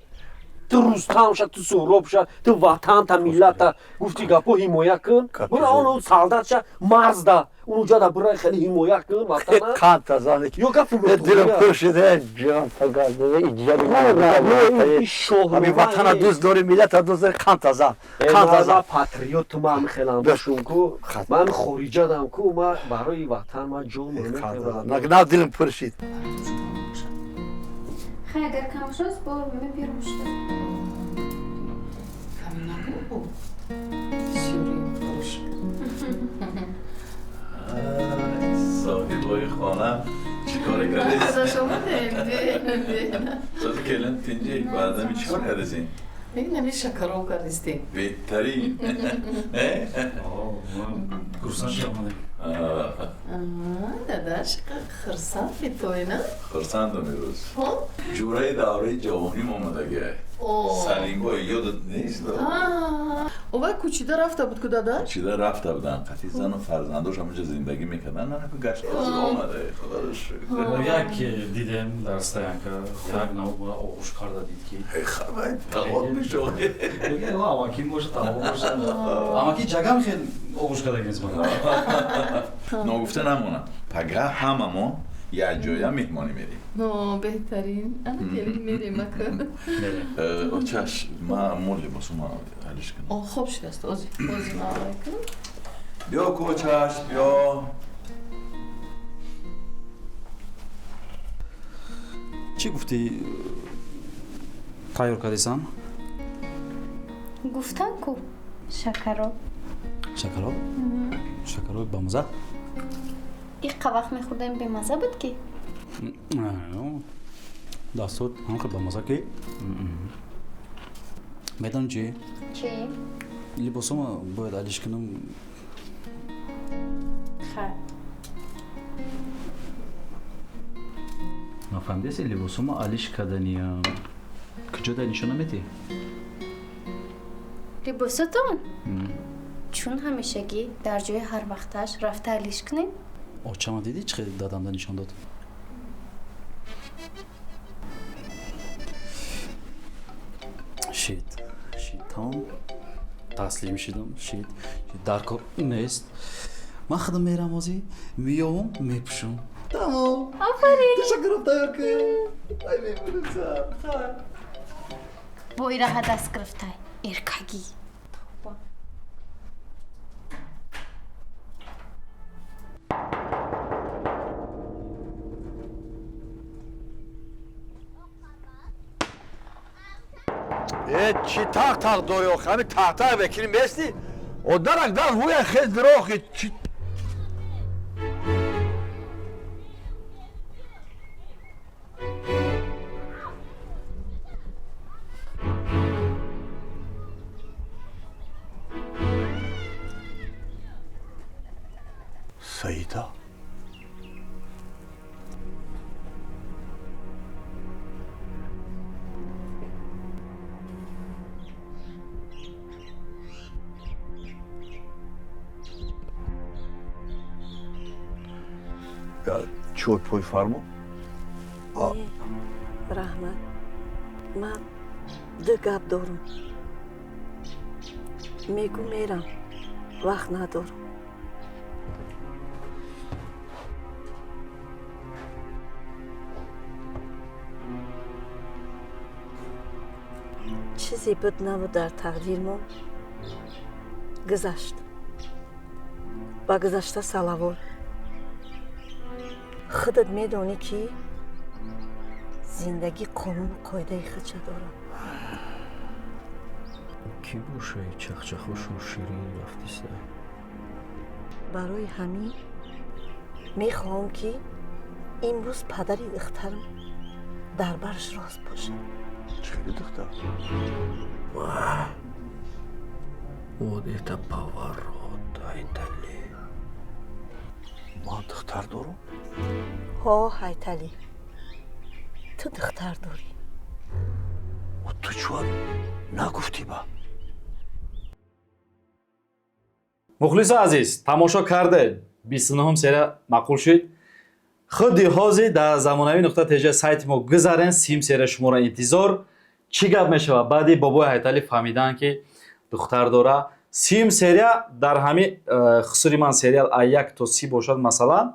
ту Рустам ша, ту Суҳроб ша, ту ватанта, миллата, гуфти гапо, ҳимоя кун. Бура, он солдат ша, марзда унуҷада бура, хеле ҳимоя кун ватана. Ё гапи дилам пур шуда, ҷон, ҳами ватана дӯст дори, миллата дӯст дори, қанд таза, қанд таза. Патриот ман хелам бошум ку, ман хориҷадам ку, ма барои ватан ма ҷон. На, дилам пур шид. Хай, агар кам шуд, бо мебирм шуда. Кам набуд. Сюри хуш. Соҳибои хона чикор кардед? Сози келин тинҷи баъдами чикор кардесин? Нами шакароб кардистем. Беҳтарин. Хурсанд омадем. Дадаш, хурсанд метоина? Хурсандам имрӯз. Ҷураи давраи ҷавоним омадагиай. Салингои ёдат нест? Овай кӯчида рафта буд ку, дадаш? Кӯчида рафта буданд, қатъи зану фарзандош ҳамонҷо зиндагӣ мекарданд. Нанаку гашт омада, худоро шукр. Як дидем дар стоянка, як нав оғӯш карда дид ки хабай тағот мешавад. Амаки боша, тағо боша, амаки ҷагам хел оғӯш карда гиз мана. Ногуфта намонад, пага ҳамамо якҷоя меҳмонӣ мерем. Но, беҳтарин. Ана келин, мерем ака. Очаш, ма мо либосума алиш кунам. О, хоб шудааст, ози ози ма авай кунам. Биё, кочаш, биё. Чӣ гуфтӣ, тайёр кардисан? Гуфтам ку, шакароб. Шакароб, шакароби бамаза. Иққа вақт мехӯрдаем, бемаза буд ки. Дастур ҳамхел бамаза ки, медонӣ чӣ? Чӣ? Либосома бояд алиш кунам. Хай. Нафаҳмидаси, либосома алиш карданиям куҷо дай нишон наметӣ? Либосатон чун ҳамешагӣ дар ҷои ҳарвақташ, рафта алиш кунем. Очама дидӣ, чӣ хел дадамда нишон дод? Шид, шид, тамом, таслим шидам. Шид, дар кор нест. Ман худам мерам, озӣ меёвам, мепӯшам, тамом. Офарин. Ташаккурам, тайёр кун. Ай, мемунисам. Бо ираҳа даст гирифтай эркагӣ. Э, чӣ тақ тақ дори охи? Ҳами тақ тақ мекунӣ, местӣ одарак дар ҳуя хез дирохи чӣ? Саида. Чой пой фармо? Раҳмат, ман ду гап дорум. Мегӯ, мерам, вақт надорам. Чизе буд набуд дар тақдирмон, гузашт. Ба гузашта салавот. Худат медонӣ, ки зиндагӣ қонуну қоидаи худша дорад. Кӣ боша, чахчахошон ширин рафтиста. Барои ҳамин мехоҳам, ки имрӯз падари духтарам дар бараш рост бошад. Чӣ хели духтар? Вот это поворот, Ҳайталӣ! Ман духтар дорам? Ҳо, Ҳайталӣ, ту духтар дорӣ. Ту чӯ нагуфтӣ ба? Мухлисо азиз, тамошо кардед, 29 серия маъқул шуд. Худи ҳозир дар замонавӣ.тж сайти мо гузарен, 30 серия шуморо интизор. Чӣ гап мешавад баъди бобои Ҳайталӣ фаҳмидан, ки духтар дора? 30 серия дар ҳами хусури ман сериал а 1 то 30 бошад, масалан,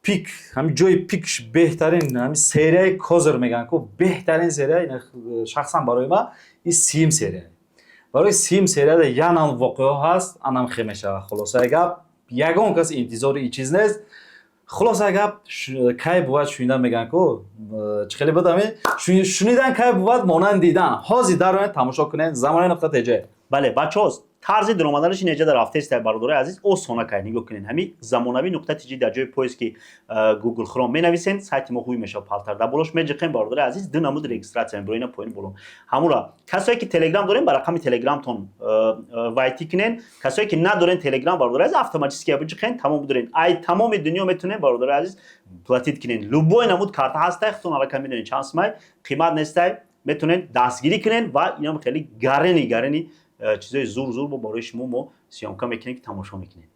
пик, ҳами ҷои пикш, беҳтарин ҳами серияи козир мегӯянд ку, беҳтарин серия шахсан барои ман ин 30 серия. Барои 30 серияда янам воқеаҳо ҳаст, анам хе мешавад. Хулосаи гап, ягон кас интизори ин чиз нест. Хулосаи гап, кай бувад шунидан, мегӯянд ку, чӣ хеле буд ами, шунидан кай бувад монанд дидан. Ҳозир дароед, тамошо кунед, замона.тж. Бале, бачаҳо, тарзи дуромаданаш инеҷа дар рафтеста, бародарои азиз, осона кай. Нигоҳ кунед, ҳами замонавӣ.тж дар ҷои поиск и Google Chrome менависен, сайти мо ҳуй мешавад, палтар дар болош меҷиқем. Бародарои азиз, ду намуд регистрация мебиро, ина поин боло. Ҳамура касое ки Телеграм дорем, ба рақами Телеграмтон войти кунен. Касое ки надорен Телеграм, бародарои азиз, автоматически биҷиқен, тамом бидорен. Ай тамоми дунё метунен, бародарои азиз, платить кунен. Любой намуд карта ҳастай, худтон аллакай медонед чанд сумай, қимат нестай, метунен дастгирӣ кунен. Ва инам хеле гарени гарени чизои зур зур бо барои шумо мо съёмка мекунем, ки тамошо мекунем.